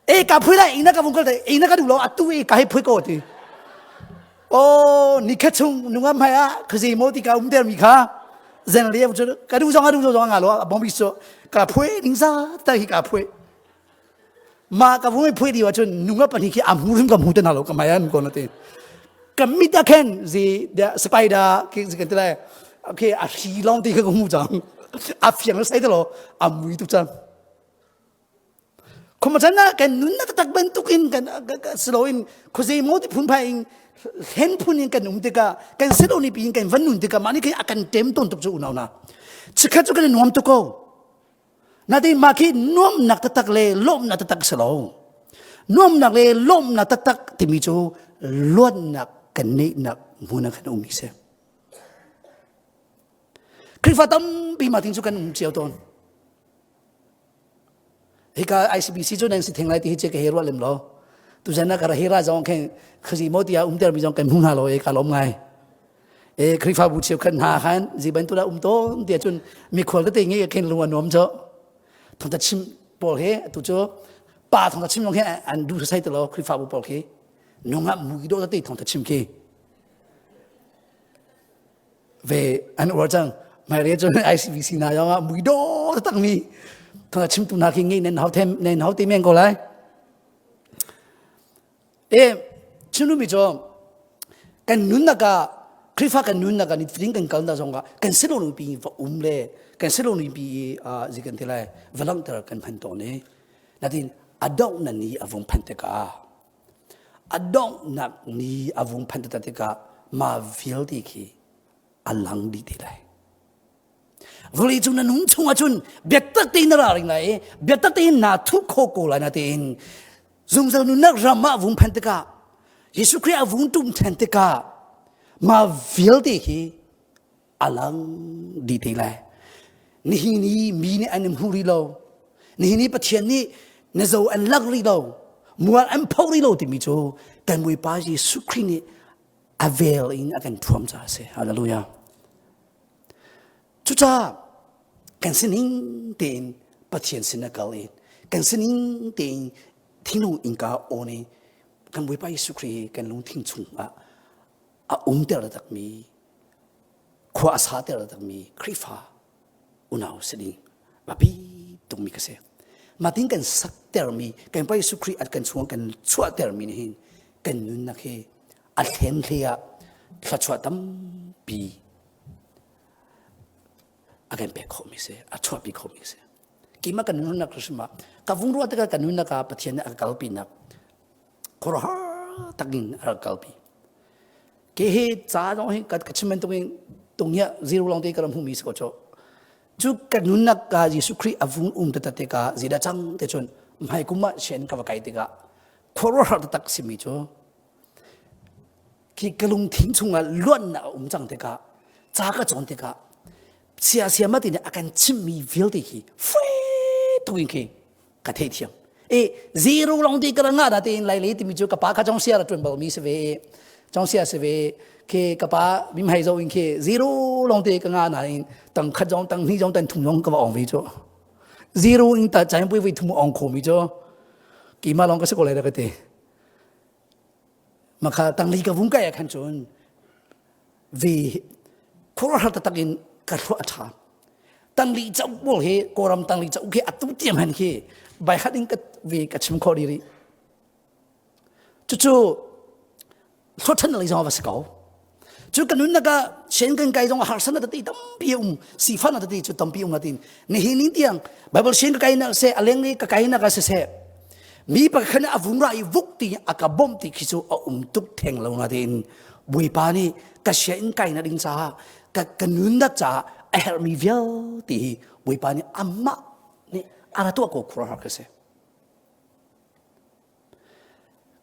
E ka phui lai ina ka vung kal te ina ka duh lo atu e ka hei phui ko ti. O ni khat chung nungam hai a khazi mo ti ka um der mi kha zen le cu ka duh zong a duh zong nga lo a bong bi so ka phui ning za ta hi ka phui. Mah ka vung i phui dih ahcun nunga pahnih khi a hmu hrim ka hmu te hna lo ka hmai an ko na ti. Ka mit ah khan zi spider khi kan ti lai okay a hri lawng ti kha ka hmu cang. A fiang sai te lo a mui tuk cang. Khoma chan ah kan nun na taktak bantuk in kan siloin khuazei maw ti phunphai in hlen phun in kan um tikah kan silo ni pi in kan van nun tikah mah nih khin a kan tem tawn tuk cu unau na. Chikhat cu kan i nuam tuk ko. Natin mah khi nuamnak taktak le lawmhnak taktak si lo. Nuamnak le lawmhnak taktak timi cu luatnak kan neihnak hmun ah kan ummi si. Khrihfa tampi mah ting cu kan um cio tawn. Hika ICBC cu nan si theng lai ti hi che ka he ruah lem lo. Tuzan ah ka ra hira zong khen khazi mo tia um ter mi zong kan hmu hna lo e ka lawm ngai. E Khrihfabu cheukhat hna khan zi bantuk dah um tawn tiah cun mikhual tete nge khin lung a nuam cu thongtha chim pawl he atu cu pa thongtha chim zong hi an duh sai ti lo Khrihfabu pawl khi. Nungah mui dawh te thong ta chim khi. Ve an uar cang. Mai re cun ICBC na yong ah mui dawh tak mi thong ta chim tu na khi ngei nen hau them nen hau te men ko lai. E chinu mi cu kan nunnak ah Khrihfa kan nunnak ah nifatin kan kal na zong ah kan silo nu pi va um le kan silo nu pi zi kan ti lai va langhter kan hman tawn i natin a donghnak ni a vung phanh tikah a donghnak ni a vung phanh tikah ma vialte khi a lang dih te lai Vawlei cung na nung chung ahcun biatak tein na ra ring lai i biatak tein naa thup kho ko lai na tiin zungzal nunnak ram ah vung phan tikah Jesuh Khrih a vung tum ṭhan tikah mah vialte hi a lang dih te lai. Nihin i mi nih an in hmu rih lo. Nihin i Pathian nih na zo an lak rih lo. Mual an pho rih lo timi cu kan Bawipa Jesuh Khrih nih a vel in a kan thuam caah a si. Hallelujah. Cucaah kan sining tein Pathian sin a kal i kan sining tein thinlung innka awn i kan Bawipa Jesuh Khrih hi kan lungthin chungah a umter takmi khua a sater takmi Khrihfa unau si ding biapi tukmi ka si. Matin kan saktermi kan Pa Jesuh Khrih at kan chung kan chuahtermi nih hin kan nunnak hi a thlen hlei ah thluachuah tampi a kan pek khawhmi si a chuahpi khawhmi si keimah kan nunnak hrim ah ka vung ruah tikah kan nunnak ah Pathian nih a ka kalpinak khuaruahhar takin a rak kalpi ke hi ca zong hi ka chim bantukin tunghiah zero lawng te ka ram hmuhmi si ko cu cu ka nunnak ka Jesuh Khrih a vung um te te ka zida cang te cun hmai kum ah sian ka va kai tikah khuaruahhar taktak simi cu khi ka lungthin chungah luannak a um cang tikah ca ka cawn tikah sia siama ti nih a kan chimhmi vialte khi fue tuin khi ka theithiam e zero long ti ka nga da tein lai le timi cu ka pa kha chong sia ra tuan bal mi si ve chong sia si ve khi ka pa mim hai zo in khi zero long te ka nga na in tang khat zong tang hni zong tan thum zong ka va ong ve chu zero in ta chai pui vui thum ong kho mi chu ki ma long ka se ko lai da ka te Makha tangli ka vung kai ah khan cun ve khuaruahhar taktak in ka thluah a ṭha. Tangli cauk pawl hi Kawlram tangli cauk hi atu tiang han khi bai khat in ka ve ka chim khawh rih rih. Cucu thluaṭhan lei zong va si ko. Cu ka nunnak ah sen kan kai zong harsa na tati tampi um sifa na tati cu tampi um natin nihin ni tiang Bible sen ka kai nak se aleng ni ka kai nak se se mi pakhat a vung ra i vuk ti a ka bom ti khi cu a um tuk theng lo na tin Bawipa nih ka sia in kai na ding caah ka ka nunnak caah a herhmi vialte hi Bawipa nih amah nih a ra tuah ko khuaruahhar ka si.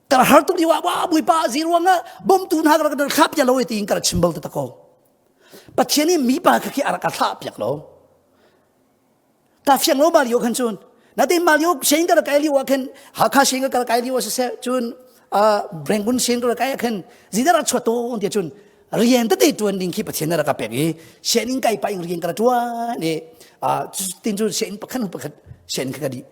Ka har tuk lio ah wa Bawipa zi ruangah bawmtu hna ka rak thlah piak lo tiin ka rak chim bal ta ko. Pathian nih mi pa kha khi a rak ka thlah piak lo. Ta fiang lo ma lio khan cun natin ma lio sen ka rak kai lio ah khan Hakha sen ka rak kai lio siseh cun Rangoon sen ka rak kai ah khan zidar rak chuat tawn ti cun rian tete tuan ding khi Pathian rak ka pek i sianginn kai pa in rian ka ra tuan i tin cu sianginn pakhat pakhat sianginn kha ka dih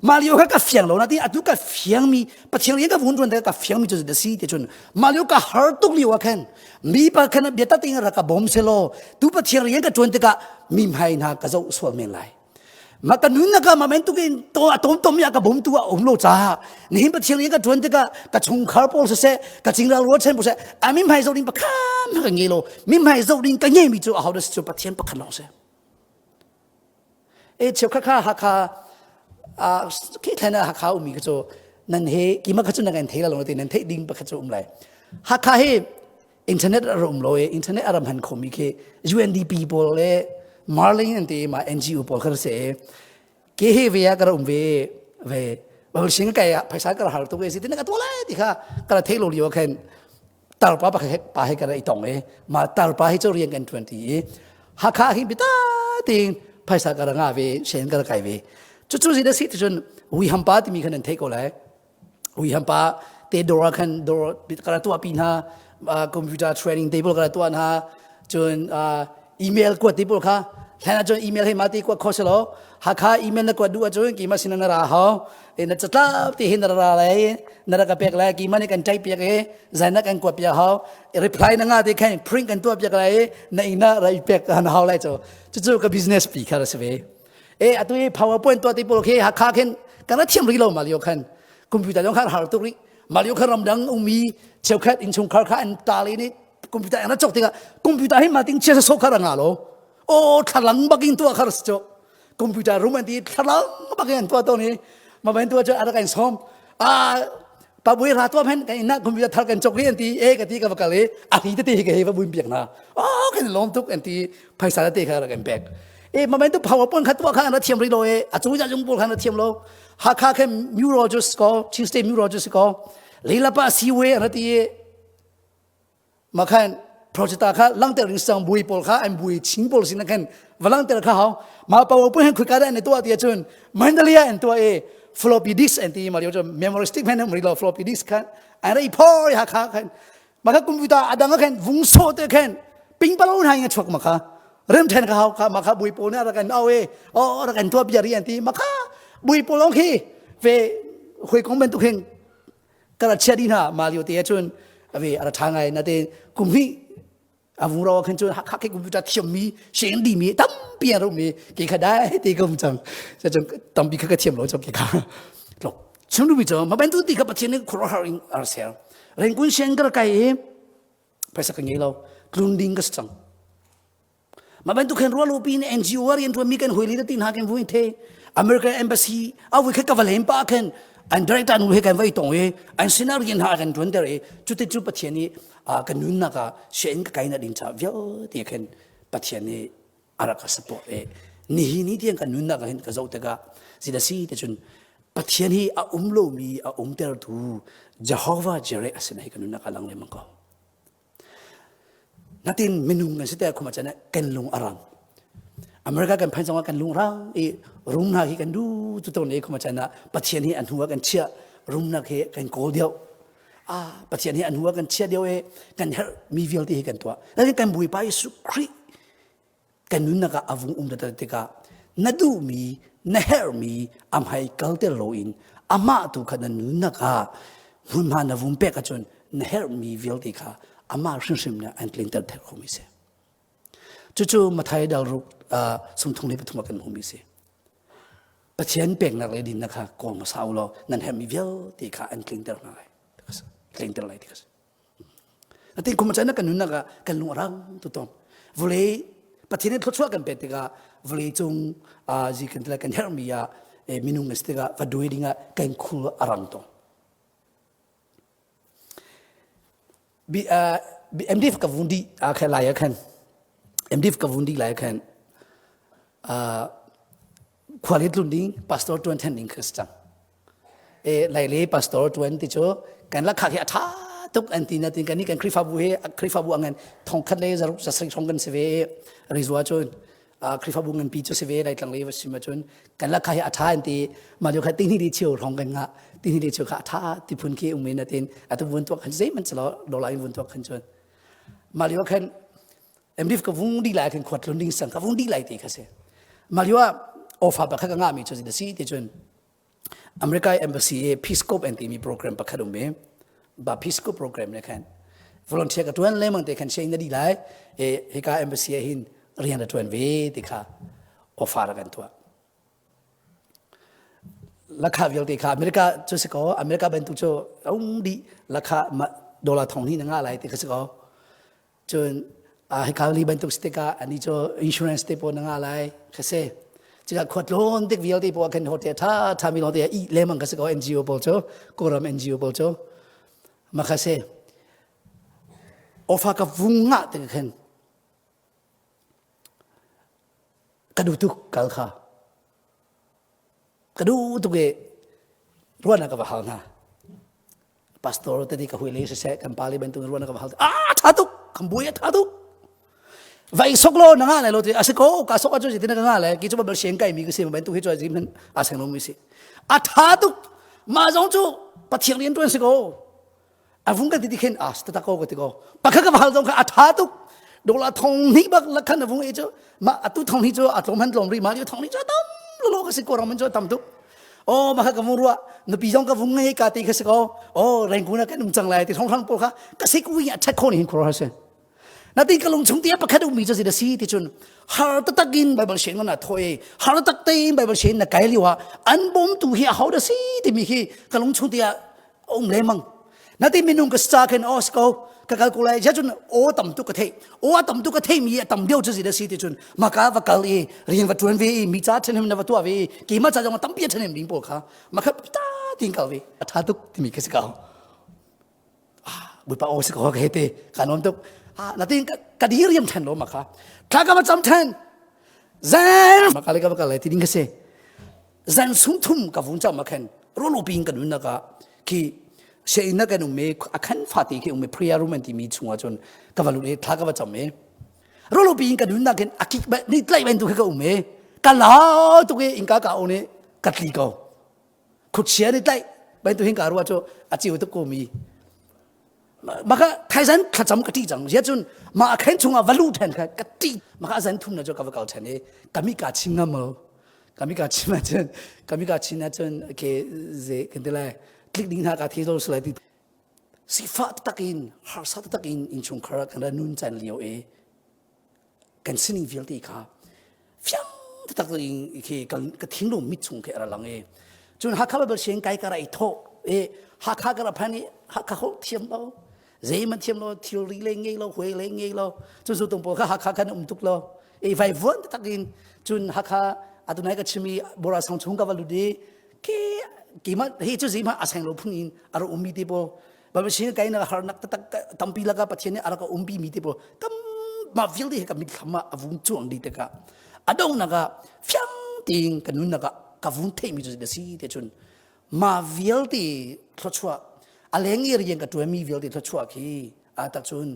mah lio kha ka fiang lo na ti atu ka fiang mi Pathian rian ka vun tuan ka fiang mi cu da si ti cun mah lio ka har tuk lio ah khan mi pa khan bia tak in rak ka bawm selaw tu Pathian rian ka tuan tikah mi hmai hna ka zoh sual men lai Ma ka nunnak ah ma men tukin to a tom tom ya ka bom tu a um lo cha nihin pathian ka tuan tikah ka chungkhar pawl siseh ka cingral rual chen pawl seh a mi hmai zo ding pakhat ka nge lo mi hmai zo ding ka nge mi cu a ho da cu pathian pakhat lawng si e cheu kha kha hakha a khi thlen a hakha umi ka cu nan he kima kha cu nan kan thei la lo te nan thei ding pakhat cu um lai hakha hi internet a rum lo i internet a ram han khomi khi UNDP pawl le Marlin an ti ma NGO pawl kha se ke he ve ka um ve ve bal sing kai a phaisa ka har tu ve si tin ka to lai ti kha ka thei lo lio khan tar pa pa pa he ka i tong e ma tar pa hi chu rian kan tuan ti i hakha hi bita ting phaisa ka nga ve sen ka kai ve chu chu si da si ti chun wi ham pa ti mi khan an thei ko lai ui han pa te dawr ah khan dawr ka tuah pi hna computer training table ka tuah hna cun email kuat te pawl kha Hlan ahcun email he mati kuat kho selaw Hakha email na kuat duh ahcun keimah sin na ra hau. E na catlap ti hin na ra lai na ra ka pek lai keimah nih kan type piak i zan na kan kuat piak hau. Reply na nga te khan print kan tuah piak lai na inn ah ra i pek na hau lai cu. Cucu ka business pi kha si ve. E atu i PowerPoint tuah ti pawl khi Hakha khin kan ra thiam rih lo ma lio khan computer zong kha har tuk rih. Ma lio khan ramdang ummi cheukhat innchungkhar kha an ta le nih computer an ra cawk tikah computer hi ma ting chia so kha ra nga lo. O thlalang bakin tuah khar si cu computer room an ti thlalang bakin an tuah to ni ma ben tuah cu arak an som a pa bui ra tuah men kan ina computer thar kan chok ri an ti e ka ti ka va kal i a hi te te hi ka he va buin piak na o kan lom tuk an ti phaisa te kha rak an pek e ma men tu powerpoint kha tuah kha an ra thiam ri lo e a chu ja jung pol kha an ra thiam lo Hakha khe neurologist ko Chin State neurologist ko leilapa siwe an ra ti Makhan project kha langter ring sang bui pawl kha an bui ching pawl sin khan va langter kha hau ma power point han khuika da an tuah ti ahcun Mandalay an tuah i floppy disk an ti ma lio cu memory stick men um lo floppy disk khan an rei phor ha kha khan ma kha computer adang khan vung so te khan ping palo na inga chuak ma kha rem then kha hau kha ma kha bui pawl ne rak an au e o rak an tuah bia ri an ti ma kha bui pawl ong khi ve hoi kong ben tu khin ka ra chia dih hna mah lio te ahcun ave a ra ṭha ngai natein kum hnih a vung ro khan cun Hakha ke computer thiammi sianginn dimi tampi an rum i ke kha dai te ka um cang cun tampi kha ka thiam lo cang ke kha tlok chung mi cu ma bantu ti kha Pathian nih khuaruahhar in a ra ser Rengkun sianginn ka ra kai i phaisa ka ngei lo tlun ding ka si cang Mah bantuk khin rualo pi in NGO a rian tuanmi kan hawile te hna kan vui the American embassy a vui kha ka va lem pa khin an director nu he kan vai tong i an sinah rian ha kan tuan ter i cuti cu Pathian nih kan nunnak ah sianginn ka kai na ding ca vialte khin Pathian nih a rak ka support i nihi ni tiang kan nunnak ah hin ka zoh tikah zida si te cun Pathian hi a um lomi a umtertu Jehovah Jireh a si na hi kan nunnak ah lang lengmang ko. Natin minung kan si te khum ahcun kan lung a rang. America kan phan zongah kan lung rang i rumnak hi kan du tu to ne khum ahcun Pathian hi an hnu ah kan chiah rumnak hi kan kawl deuh. Ah Pathian hi an hnu ah kan chiah deuh i kan herh mi vialte hi kan tuah. Natin kan Bawipa Jesuh Khrih kan nunnak ah a vung um tikah na duhmi na herhmi a hmai kalter loin amah tu kha na nunnak ah hmunhma na vum pek ahcun na herhmi vialte kha amah hrimhrim nih an tlinter thek khomi si. Cucu Mathai dal ruk sumthung le pathum ah kan hmuhmi si. Pathian peknak le dinnak kha kawl hmasa u law nan herhmi vialte kha an tlinter hna lai. Tlinter lai ti ka si. Atin kum chan kan nunnak ah kan lung a rang tu ton. Vawlei Pathian nih thluachuah kan pek tikah vawlei cung zi kan tila kan herhmi ah minung kan si tikah va duai dingah kan khul a rang ton. MDF ka vun di a khan lai khan MDF ka vun di lai khan khual hi tlun ding pastor tuan then ding kha si cang. E laile pastor tuan ti cu kan lakha hi a tha tuk an ti na tin kan ni kan Khrihfabu hi Khrihfabu angan thongkhat le zaruk zasarih hrawng kan si ve rizua cun Khrihfabu nganpi cu si ve laitlang le va sim ahcun kan lakha hi a tha an ti ma jo kha tihni li cheu hrawng kan nga tihni li cheu kha a tha ti phun khi um na tin atu vun tuak khan zeihmanh chalo dollar in vun tuak khan cun ma lio khan MDF ka vung di lai khan khuat tlun ding sang ka vung di lai ti kha si ma lio ah ofa pakhat ka nga mi cu si ti cun America Embassy i Peace Corps an timi program pakhat um i ba Peace Corps program ne khan volunteer ka tuan lengmang te khan siang na di lai e hika embassy ah hin rian a tuan ve ti kha offer kan tuah lakha vialte kha America cu si ko America bantuk cu um di lakha dollar thong ni na nga lai ti kha si ko Cun hika li bantuk si tikah ani cu insurance te pawl na ngah lai ka si. Cika khuatlawn tik vialte pawl khan hotel tha tha mi lawng te i lemang ka si ko NGO pawl cu Kawlram NGO pawl cu ma kha si. Ofa ka vung ngah tik khan ka duh tuk kal kha. Ka duh tuk i ruahnak ka va hal hna. Pastor te ka hui le siseh kan pa le bantuk ruahnak ka va hal. Ah tha tuk kan buai a tha tuk. Vai sok lo na nga lai lo ti a si ko ka sok a cu ti na ka nga lai ki cu bal siang kai mi ka si bantuk hi cu zim hin a seng lo mi si. A tha tuk mah zong cu pathian rian tuan si ko. A vung kan ti ti khin a ta ko ka ti ko. Pakhat ka va hal zong kha a tha tuk. Dola thong hnih bak lakhan na vung e cu ma atu thong hnih cu a tlawm han tlawm ri ma thong hnih cu tam lo ka si ko ram cu tam tuk. Oh ma kha ka vung ruah nupi zong ka vung ngei ka ti kha si ko. Oh rengkuna kan um cang lai ti thong thang pawl kha ka si ku a that kho ni hin khor ha si. Natin ka lung chung ti pakhat ummi cu si si ti cun har taktak in Bible sian na thoi har tak tein Bible sian na kai liwa an bawm tu hi a ho da si timi khi ka lung chung ti ah um lemang natin minung ka sa khen os ko ka kal ko lai ja cun o tam tu ka thei o a tam tu ka thei mi a tam deuh cu si da si ti cun maka va kal i rian va tuan ve i mi cha then na va tua ve i keima cha jong tampi then ding pawl kha makha ta tin kal ve a tha tuk timi ka si ka Bawipa aw si ko ka hei te ka nuam tuk ah natin ka dir yam than lo ma kha thla ka va cam than zan ma ka le ka va ka le ti ding ka si zan sung thum ka vun cham ma khan rolo pin ka nun na ka khi se in na kan um me a khan fa ti khi um me prayer room an ti mi chungah chun ka va lu le thla ka va cham me rolo pin ka nun na khin akik ba ni tlai ban tu kha ka um me ka la tu ke inka ka o ne ka tli ko khuchia nih tlaih bantu hin ka ruah cu a ciu tuk ko mi maka thaizan thlacam ka ṭih cang zia cun ma a khen chungah va lu ṭhen kha ka ṭih maka a zan thum na cu ka va kal ṭhen i kami ka chim ngam mo kami ka chim ahcun kami ka chin ahcun ke ze kan ti lai tlik ding hna ka thi lo sulai ti sifah taktak in harsa taktak in innchungkhar kan ra nun chan lio i kan sining vialte kha fiang taktak in khi ka thinlung mit chung khi a ra lang i cun Hakha Bible siang kai ka ra i thawh i Hakha ka ra phan i Hakha holh thiam lo zeihmanh thiam lo thilri le ngei lo huai le ngei lo cun su tung pawl kha Hakha khan um tuk lo i vai vuan taktak in cun Hakha atunai ka chim i Bora sang chung ka va lut i ke keimah hi cu zeihmanh a seng lo phun in a ra ummi te pawl Bible sin kai na harnak taktak tampi laka Pathian nih a rak umpi mi te pawl tam ma vialte hi ka mitthlam ah a vung cuang dih tikah a donghnak ah fiang tein ka nunnak ah ka vung theihmi cu a si te cun ma vialte thluachuah a leng i rian ka ṭuanmi vialte thluachuah khi a tak cun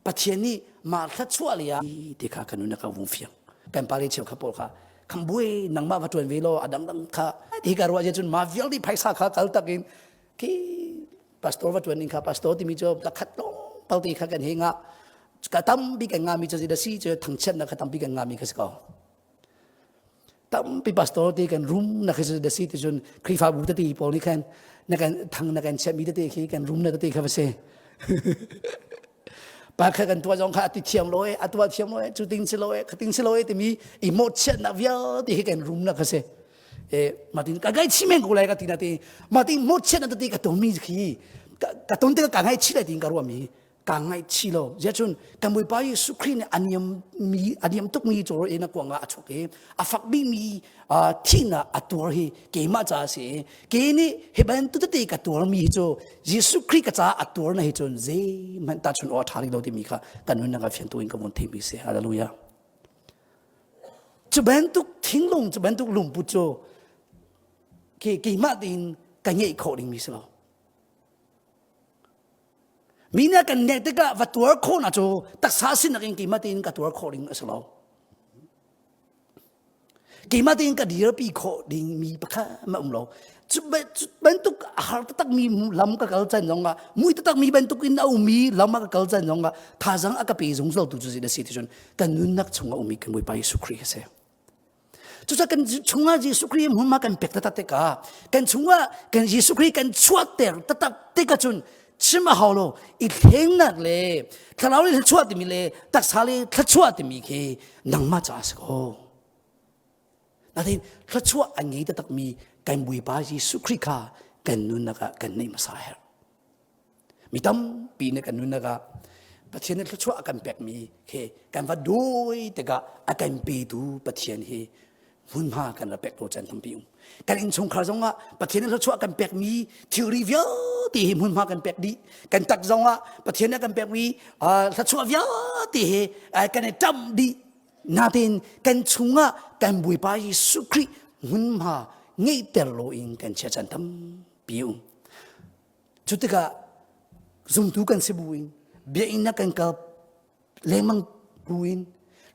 Pathian nih ma thluachuah le ah ti kha ka nunnak ah vung fiang kan pa le cheu kha pawl kha kham buai nangmah va ṭuan ve law a dangdang kha hi ka ruah cun ma vialte phaisa kha kal tak in khi pastor va ṭuan ning kha pastor timi cu lakhat lawng palte kha kan he nga ka tampi kan ngami cu da si cu thangchiatnak kha tampi kan ngami kha si ko tampi pastor te kan rum na khi da si ti cun Khrihfabu tete pawl nih khan na kan thang na kan chiatmi tete khi kan rum na tete kha va si pa kha kan tuah zong kha a ti thiam lo e a tuah thiam lo e cu ting si lo e kha ting si lo e timi i mawhchiatnak vialte hi kan rum na kha si e matin ka ngai chi men ko lai ka ti na ti matin mawhchiat na ti ka ton mi khi ka ton te ka ngai chi lai tin ka ruah mi ka ngai chi lo zia cun kan Bawipa Jesuh Khrih nih a niam mi a niam tuk mi cawr in a kuang ah a chuk i a fak bik mi thihnak a tuar hi keimah caah a si i ke nih hi bantuk tete ka tuar mi hi cu Jesuh Khrih ka caah a tuar na hi cun zeihmanh tahchun awk a ṭha rih lo timi kha kan nunnak ah fiantu in ka vun theihmi si hallelujah cu bantuk thinglung cu bantuk lungput cu ke keimah tein ka ngeih khawh dingmi si lo mi nih kan nek tikah va tuar khawh na cu taksa sinak in keimah tein ka tuar khawh ding a si lo Keimah tein ka dirpi khawh dingmi pakhat ma um lo. Cu bantuk a har taktakmi lam ka kal can zong ah mui taktakmi bantuk in a ummi lam a ka kal can zong ah thazang a ka pe zungzal tu cu na si ti cun kan nunnak chungah ummi kan Bawipa Jesuh Khrih a si. Cucaah kan chungah Jesuh Khrih hmunhma kan pek taktak tikah kan chungah kan Jesuh Khrih kan chuahter taktak tikah cun chim a hau lo i thlengnak le thlarau le thluachuah timi le taksa le thluachuah timi khi nangmah caah a si ko natin thluachuah a ngei taktakmi kan Bawipa Jesuh Khrih kha kan nunnak ah kan neih hmasa herh mi tampi nih kan nunnak ah Pathian nih thluachuah a kan pekmi khi kan va dawi tikah a kan petu Pathian hi hmunhma kan ra pek lo caan tampi um kan innchungkhar zongah Pathian nih thluachuah kan pekmi thilri vialte hi hmunhma kan pek dih kan tak zongah Pathian nih kan pekmi thluachuah vialte hi kan i ṭamh dih natein kan chungah kan Bawipa Jesuh Khrih hmunhma ngeihter loin kan chia caan tampi um cu tikah zumtu kan si buin biakinn ah kan kal lengmang buin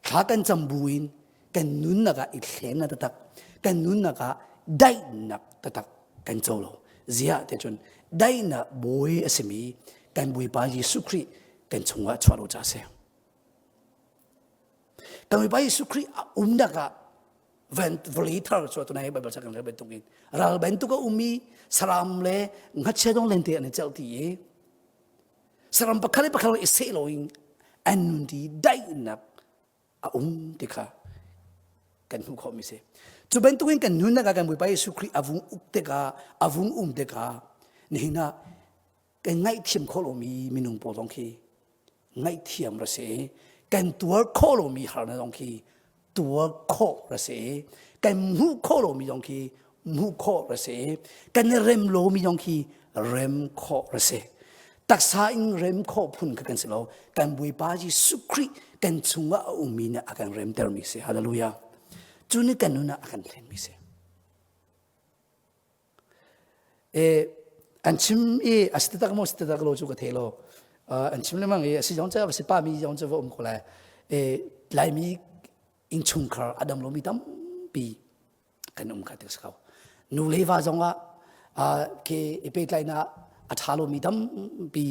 thla kan cam buin kan nunnak ah i thlennak taktak kan nunnak ah daihnak taktak kan co lo ziah te cun daihnak bawi a simi kan Bawipa Jesuh Khrih kan chungah chuah lo ca a si. Kan Bawipa Jesuh Khrih a umnak ah van vawlei thar cu tunai Bible ca kan rel bantukin ral bantuk a ummi saram le ngakchia dong lente an i celh ti i saram pakhat le pakhat i seh loin an nun ti daihnak a um ti kha kan hmuh khawhmi si. Cu bantukin kan nunnak ah kan Bawipa Jesuh Khrih a vung uk tikah a vung um tikah nihin ah kan ngaihthiam khawh lomi minung pawl zong khi ngaihthiam ra si kan tuar khawh lomi harnak zong khi tuar khawh ra si kan hmuh khawh lomi zong khi hmuh khawh ra si kan i rem lomi zong khi rem khawh ra si taksa in rem khawh phun kha kan si lo kan Bawipa Jesuh Khrih kan chungah a ummi nih a kan remtermi si hallelujah cu nih kan nun ah a kan thlenmi si E, an chim i a si taktak maw si taktak lo cu ka thei lo. Uh, an chim lengmang i a si zong cu a si pa mi zong cu va um ko lai. E, Laimi innchungkhar a dam lomi tampi kan um kha ti si ko. Nu le va zong ah uh, ke i pehtlaihnak a ṭha lomi tampi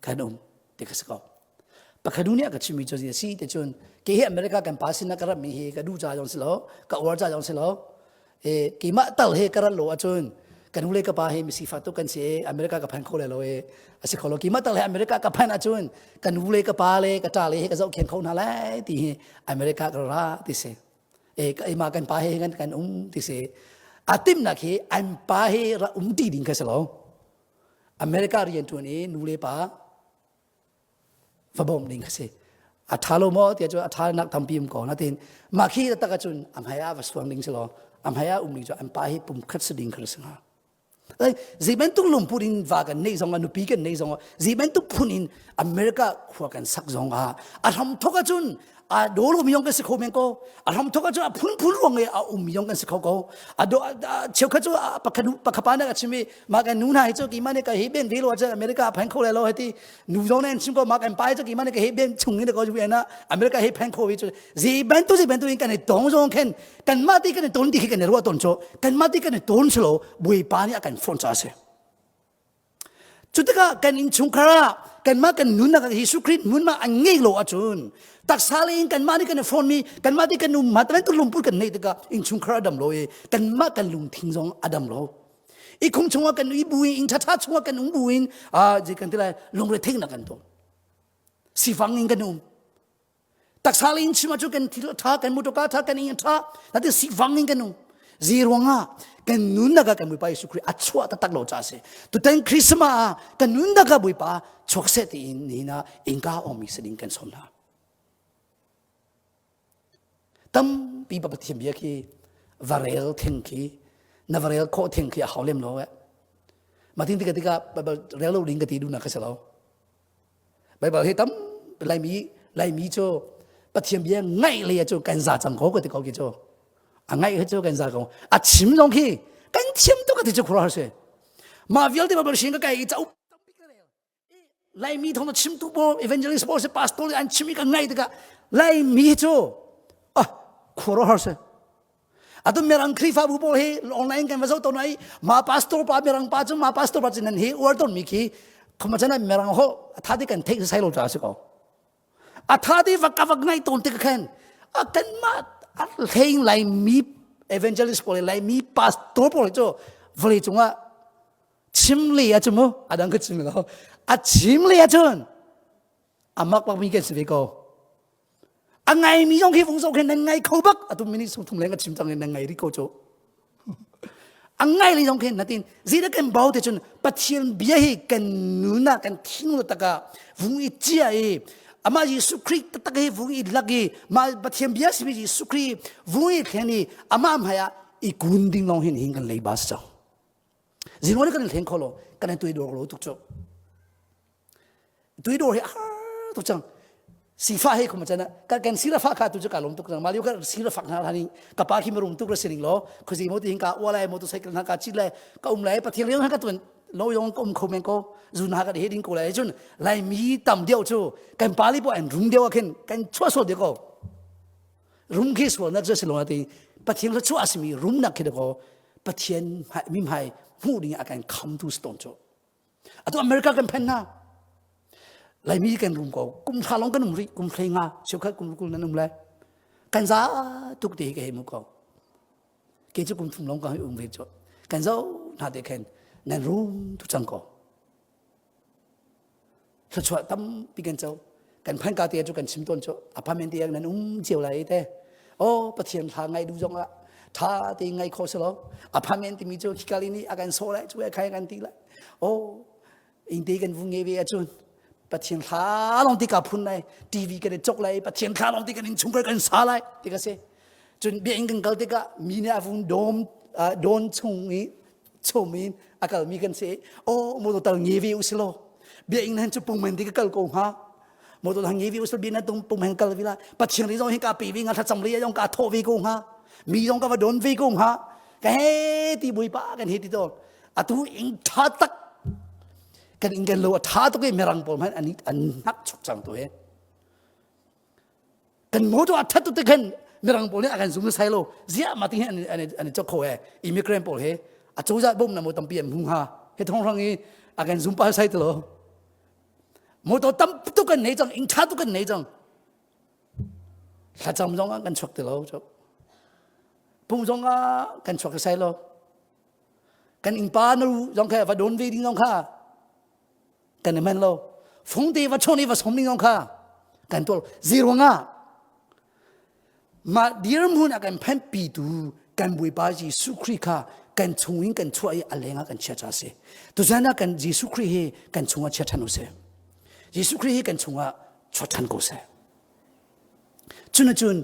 kan um ti kha si ko. Pakhat nih a ka chimmi cu a si ti cun kei hi America kan pa sinah ka ratmi hi ka duh ca zong si lo, ka uar ca zong si lo, e keimah tal he ka rat lo ahcun ka nu le ka pa hi misifak tuk kan si e America ka phan kho lai lo e a si kho lo keimah tal he America ka phan ahcun ka nu le ka pa le ka ṭa le he ka zohkhenh kho hna lai ti hi America ka ra ti si e ka ima kan pa he kan kan um ti si a timnak hi an pa he ra um ti ding kha si lo America rian ṭuan i nu le pa va bawmh ding a si a ṭha lo maw tiah cun a ṭha nak tampi um ko natin mah khi tak ahcun a hmai ah va suang ding si law a hmai ah um ding cu an pa hi pum khat si ding kha si hnga zei bantuk lungput in va kan neih zong ah nupi kan neih zong ah zei bantuk phun in America khua kan sak zong ah a hram thok ahcun a do lo mi yong kan si kho men ko a hram thok ahcun a phunphun ruang i a um mi yong kan si kho ko a do cheukhat cu pakhat pakhat pa na ka chim i ma kan nu hna hi cu ki ma ne ka hi ben ve lo ahcun America phan kho lai lo hati nu zong ne an chim ko ma kan pa hi cu ki ma ne ka hi ben chung in ko ju na America hi phan kho vi cu zi bantu zi bantu in kan i tong zong khen kan ma ti kan i ton ti khi kan i ruah ton cho kan ma ti kan i ton slo Bawipa nih a kan phone cha si Cu tikah kan innchungkhar ah kanmah kan nunnak ah Jesuh Khrih hmunhma an ngei lo ahcun taksa le in kanmah nih kan i hrawnmi kanmah nih kan um bantuk lungput kan neih tikah innchungkhar a dam lo i kanmah kan lungthin zong a dam lo. I khung chungah kan i bu in inn ṭhaṭha chungah kan um bu in ah kan ti lai lungretheihnak kan tong. Sifang in kan um. Taksa le in chim ahcun kan thil a ṭha, kan motorka a ṭha, kan inn a ṭha, natin sivang in kan um. Zi ruangah kan nunnak ah kan Bawipa Jesuh Khrih a chuah taktak lo caah a si. Tutan Christmas ah kan nunnak ah Bawipa chuak seh tiin nihin ah innka ongmi si ding kan sawm hna. Tampi pa Pathian bia khi varel thing khi na varel khawh thing khi a hau lem lo eh. Matin tika tika Bible rel lo ding ka ti duhnak ka si lo. Baibal hi tam Laimi Laimi cu Pathian bia ngaih le cu kan za cang ko ka ti ko ki cu a ngaih hi cu kan za ko a chim zong khi kan thiam tuk ka ti cu khura har si mah vialte Baibal sin ka kai i cauk Laimi thong na chimtu pawl evangelist pawl si pastor an chim i ka ngaih tikah Laimi cu ah khura har si Atu mirang Khrihfabu pawl hi online kan va zoh tawn ai ma pastor pa mirang pa cu ma pastor pa cu nan hi uar tawn mi khi khoma chan mirang ho atha ti kan theih sai lo cha si ko atha ti va ka va ngai tawn ti ka khen a kan ma a hleng lai mi evangelist pawl lai mi pastor pawl cu vawlei cungah chim le a chu mu adang ka chim lo a chim le a chun amak bak mi kan si ve ko A ngaimi zong khi vung zoh khin nan ngai kho bak atu minute sung thum leng ka chim cang in nan ngai rih ko cu. A ngai li zong khin natin zida kan bau te cun Pathian bia hi kan nuna kan thinglung taka vung i cia i amah Jesuh Khrih taktak hi vung i lak i mah Pathian bia simi Jesuh Khrih vung i thlen i amah hmai ah i kun ding lawng hin hin kan lei bas cang. Zingon kan thleng kho lo kan tuidor lo tuk cu. Tuidor hi a har tuk cang. Sifa he kuma chana ka kan sira fa kha tu chu ka lom tuk cang ma liu ka sira fak na hani ka pa khi marum tuk ra siring lo khuzi mo ti hing ka wa lai motorcycle na ka chi lai ka um lai pathian riang ka tuan lo yong ka um kho men ko zun ha ka he ding ko lai chun lai mi tam deuh chu kan pali po an rum deuh khin kan chua so de ko rum khi sual nak chu si lo ti pathian la chu asimi rum nak khi de ko pathian mi hmai hmuh ding a kan kham tu stone chu Atu America kan phen hna. Laimi kan rum ko. Kum thla long kan um rih. Kum hlei nga. Cheukhat kum kul nan um lai. Kan za tuk te ka hei mu ko. Ke cu kum thum long ka hei um ve cu. Kan zo hna te khen nan rum tu cang ko. Thluachuah tampi kan co. Kan phan ka te cu kan chim tawn cu apartment te nan um cio lai te. Oh Pathian thla ngai du zong ah tha te ngai kho selo. Apartment timi cu khikali nih a kan so lai cu khai kan ti lai. Oh ing te kan vung nge ve ahcun Pathian thla long ti ka phun lai TV kan i chok lai Pathian thla long ti kan in chungkhar kan sa lai ti ka si. Cun biakinn kan kal tikah mi nih a vung dom dawn chung i chom in a kalmi kan si oh motor tal nge ve usilo biakinn han cu pungmen ti ka kal ko hnga motor hang nge ve usilo biakinn tung pungmen kal vi la pathian ri zong hi ka pe ve nga thlacam ri zong ka thawh ve ko hnga mi zong ka va don ve ko hnga ka he ti bawipa kan he ti to atu ing tha tak kan ing kan lo a tha tuk i mirang pawl hmanh an an hnak chuk cang tu he Kan motor a that tu te khan mirang pawl nih a kan zum sai lo ziah ma ti hi an an an chok kho he immigrant pawl he a cozah bom na mo tampi an hmu ha he thong rang i a kan zum pa sai te lo motor tam tu kan nei cang ing tha tu kan nei cang thlacam zong ah kan chuak ti lo chok pum zong ah kan chuak sai lo kan ingpa nu zong kha va don ve ding zong kha kan i men lo fungte va chon i va som ning zong kha kan tuah ziruangah mah dirhmun a kan phanpitu kan Bawipa Jesuh Khrih kha kan chung in kan chuah i a leng ah kan chia ca si tuzan ah kan Jesuh Khrih hi kan chungah chia ṭhan u sih Jesuh Khrih hi kan chungah chuah ṭhan ko seh cun cun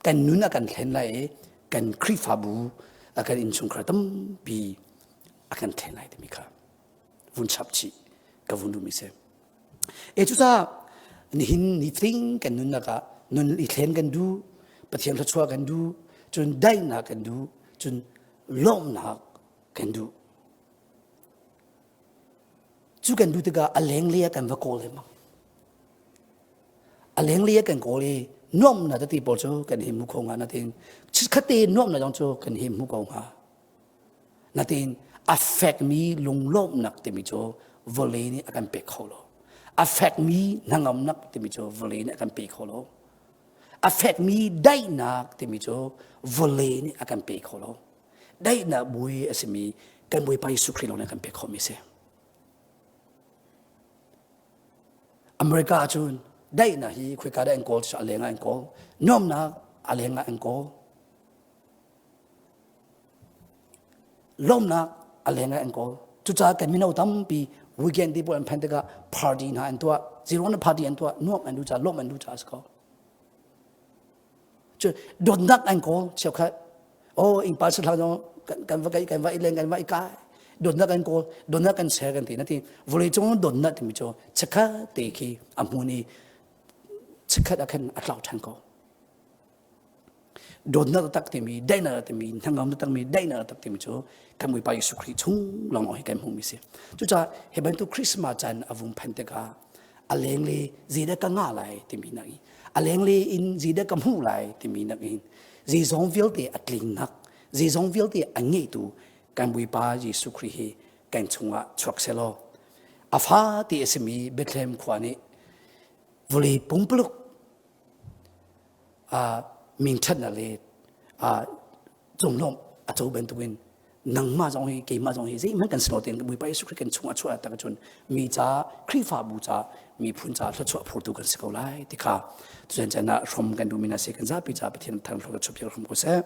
kan nun a kan thlen lai i kan Khrihfabu a kan innchungkhar tampi a kan thlen lai timi kha vun chap chih ka vun duhmi si. E cucaah nihin ni tling kan nunnak ah nun i thlen kan duh, Pathian thluachuah kan duh, cun daihnak kan duh, cun lawmhnak kan duh. Cu kan duh tikah a lenglei ah kan va kawl lengmang. A lenglei ah kan kawl i nuamhnak tete pawl cu kan him hmu kho hnga natin chikkhatte nuamhnak zong cu kan him hmu ko hnga. Natin a fekmi lunglawmhnak timi cu vawlei nih a kan pek kho lo. A fekmi hnangamnak timi cu vawlei nih a kan pe kho lo. A fekmi daihnak timi cu vawlei nih a kan pe kho lo. Daihnak bawi a simi kan Bawipa Jesuh Khrih lawng nih a kan pek khomi a si. America ahcun daihnak hi khoika dah an kawl a leng ah an kawl. Nuamhnak a leng ah an kawl. Lawmnak a leng ah an kawl. Cucaah kan mino tampi weekend ti pawl an phanh tikah party hna an tuah. Zeiruang party an tuah? Nuamh an duh caah, lawmh an duh caah a si ko. Cu dawtnak an kawl cheukhat. Oh, innpa sihlah zong kan kan va kan va i leng kan va i kai. Dawtnak an kawl, dawtnak kan ser kan ti na ti. Vawlei cung dawtnak timi cu chikkhat te khi a hmun i chikkhat ah khan a tlau ṭhan ko. Dawtnak tak timi, daihnak timi, hnangam takmi daihnak tak timi cu kan Bawipa Jesuh Khrih chung lawng hi kan hmuhmi si. Cucaah hi bantuk Christmas caan a vung phan tikah a lengle zeidah ka ngah lai timi nak in a lengle in zeidah ka hmuh lai timi nak in zeizong vialte a tlingnak zeizong vialte a ngeitu kan Bawipa Jesuh Khrih hi kan chungah chuak selaw a fa ti a simi Bethlehem khua nih vawlei pumpuluk minthatnak le conglawmh a co bantukin nangmah zong hi keimah zong hi zeihmanh kan si lo tein Bawipa Jesuh Khrih kan chungah chuah tak cun mi ca Khrihfabu ca miphun ca thluachuah phurtu kan si ko lai ti kha tuchan chan ah hrom kan duhmi na si kan zapi ca Pathian thang thluachuah hrom ko seh.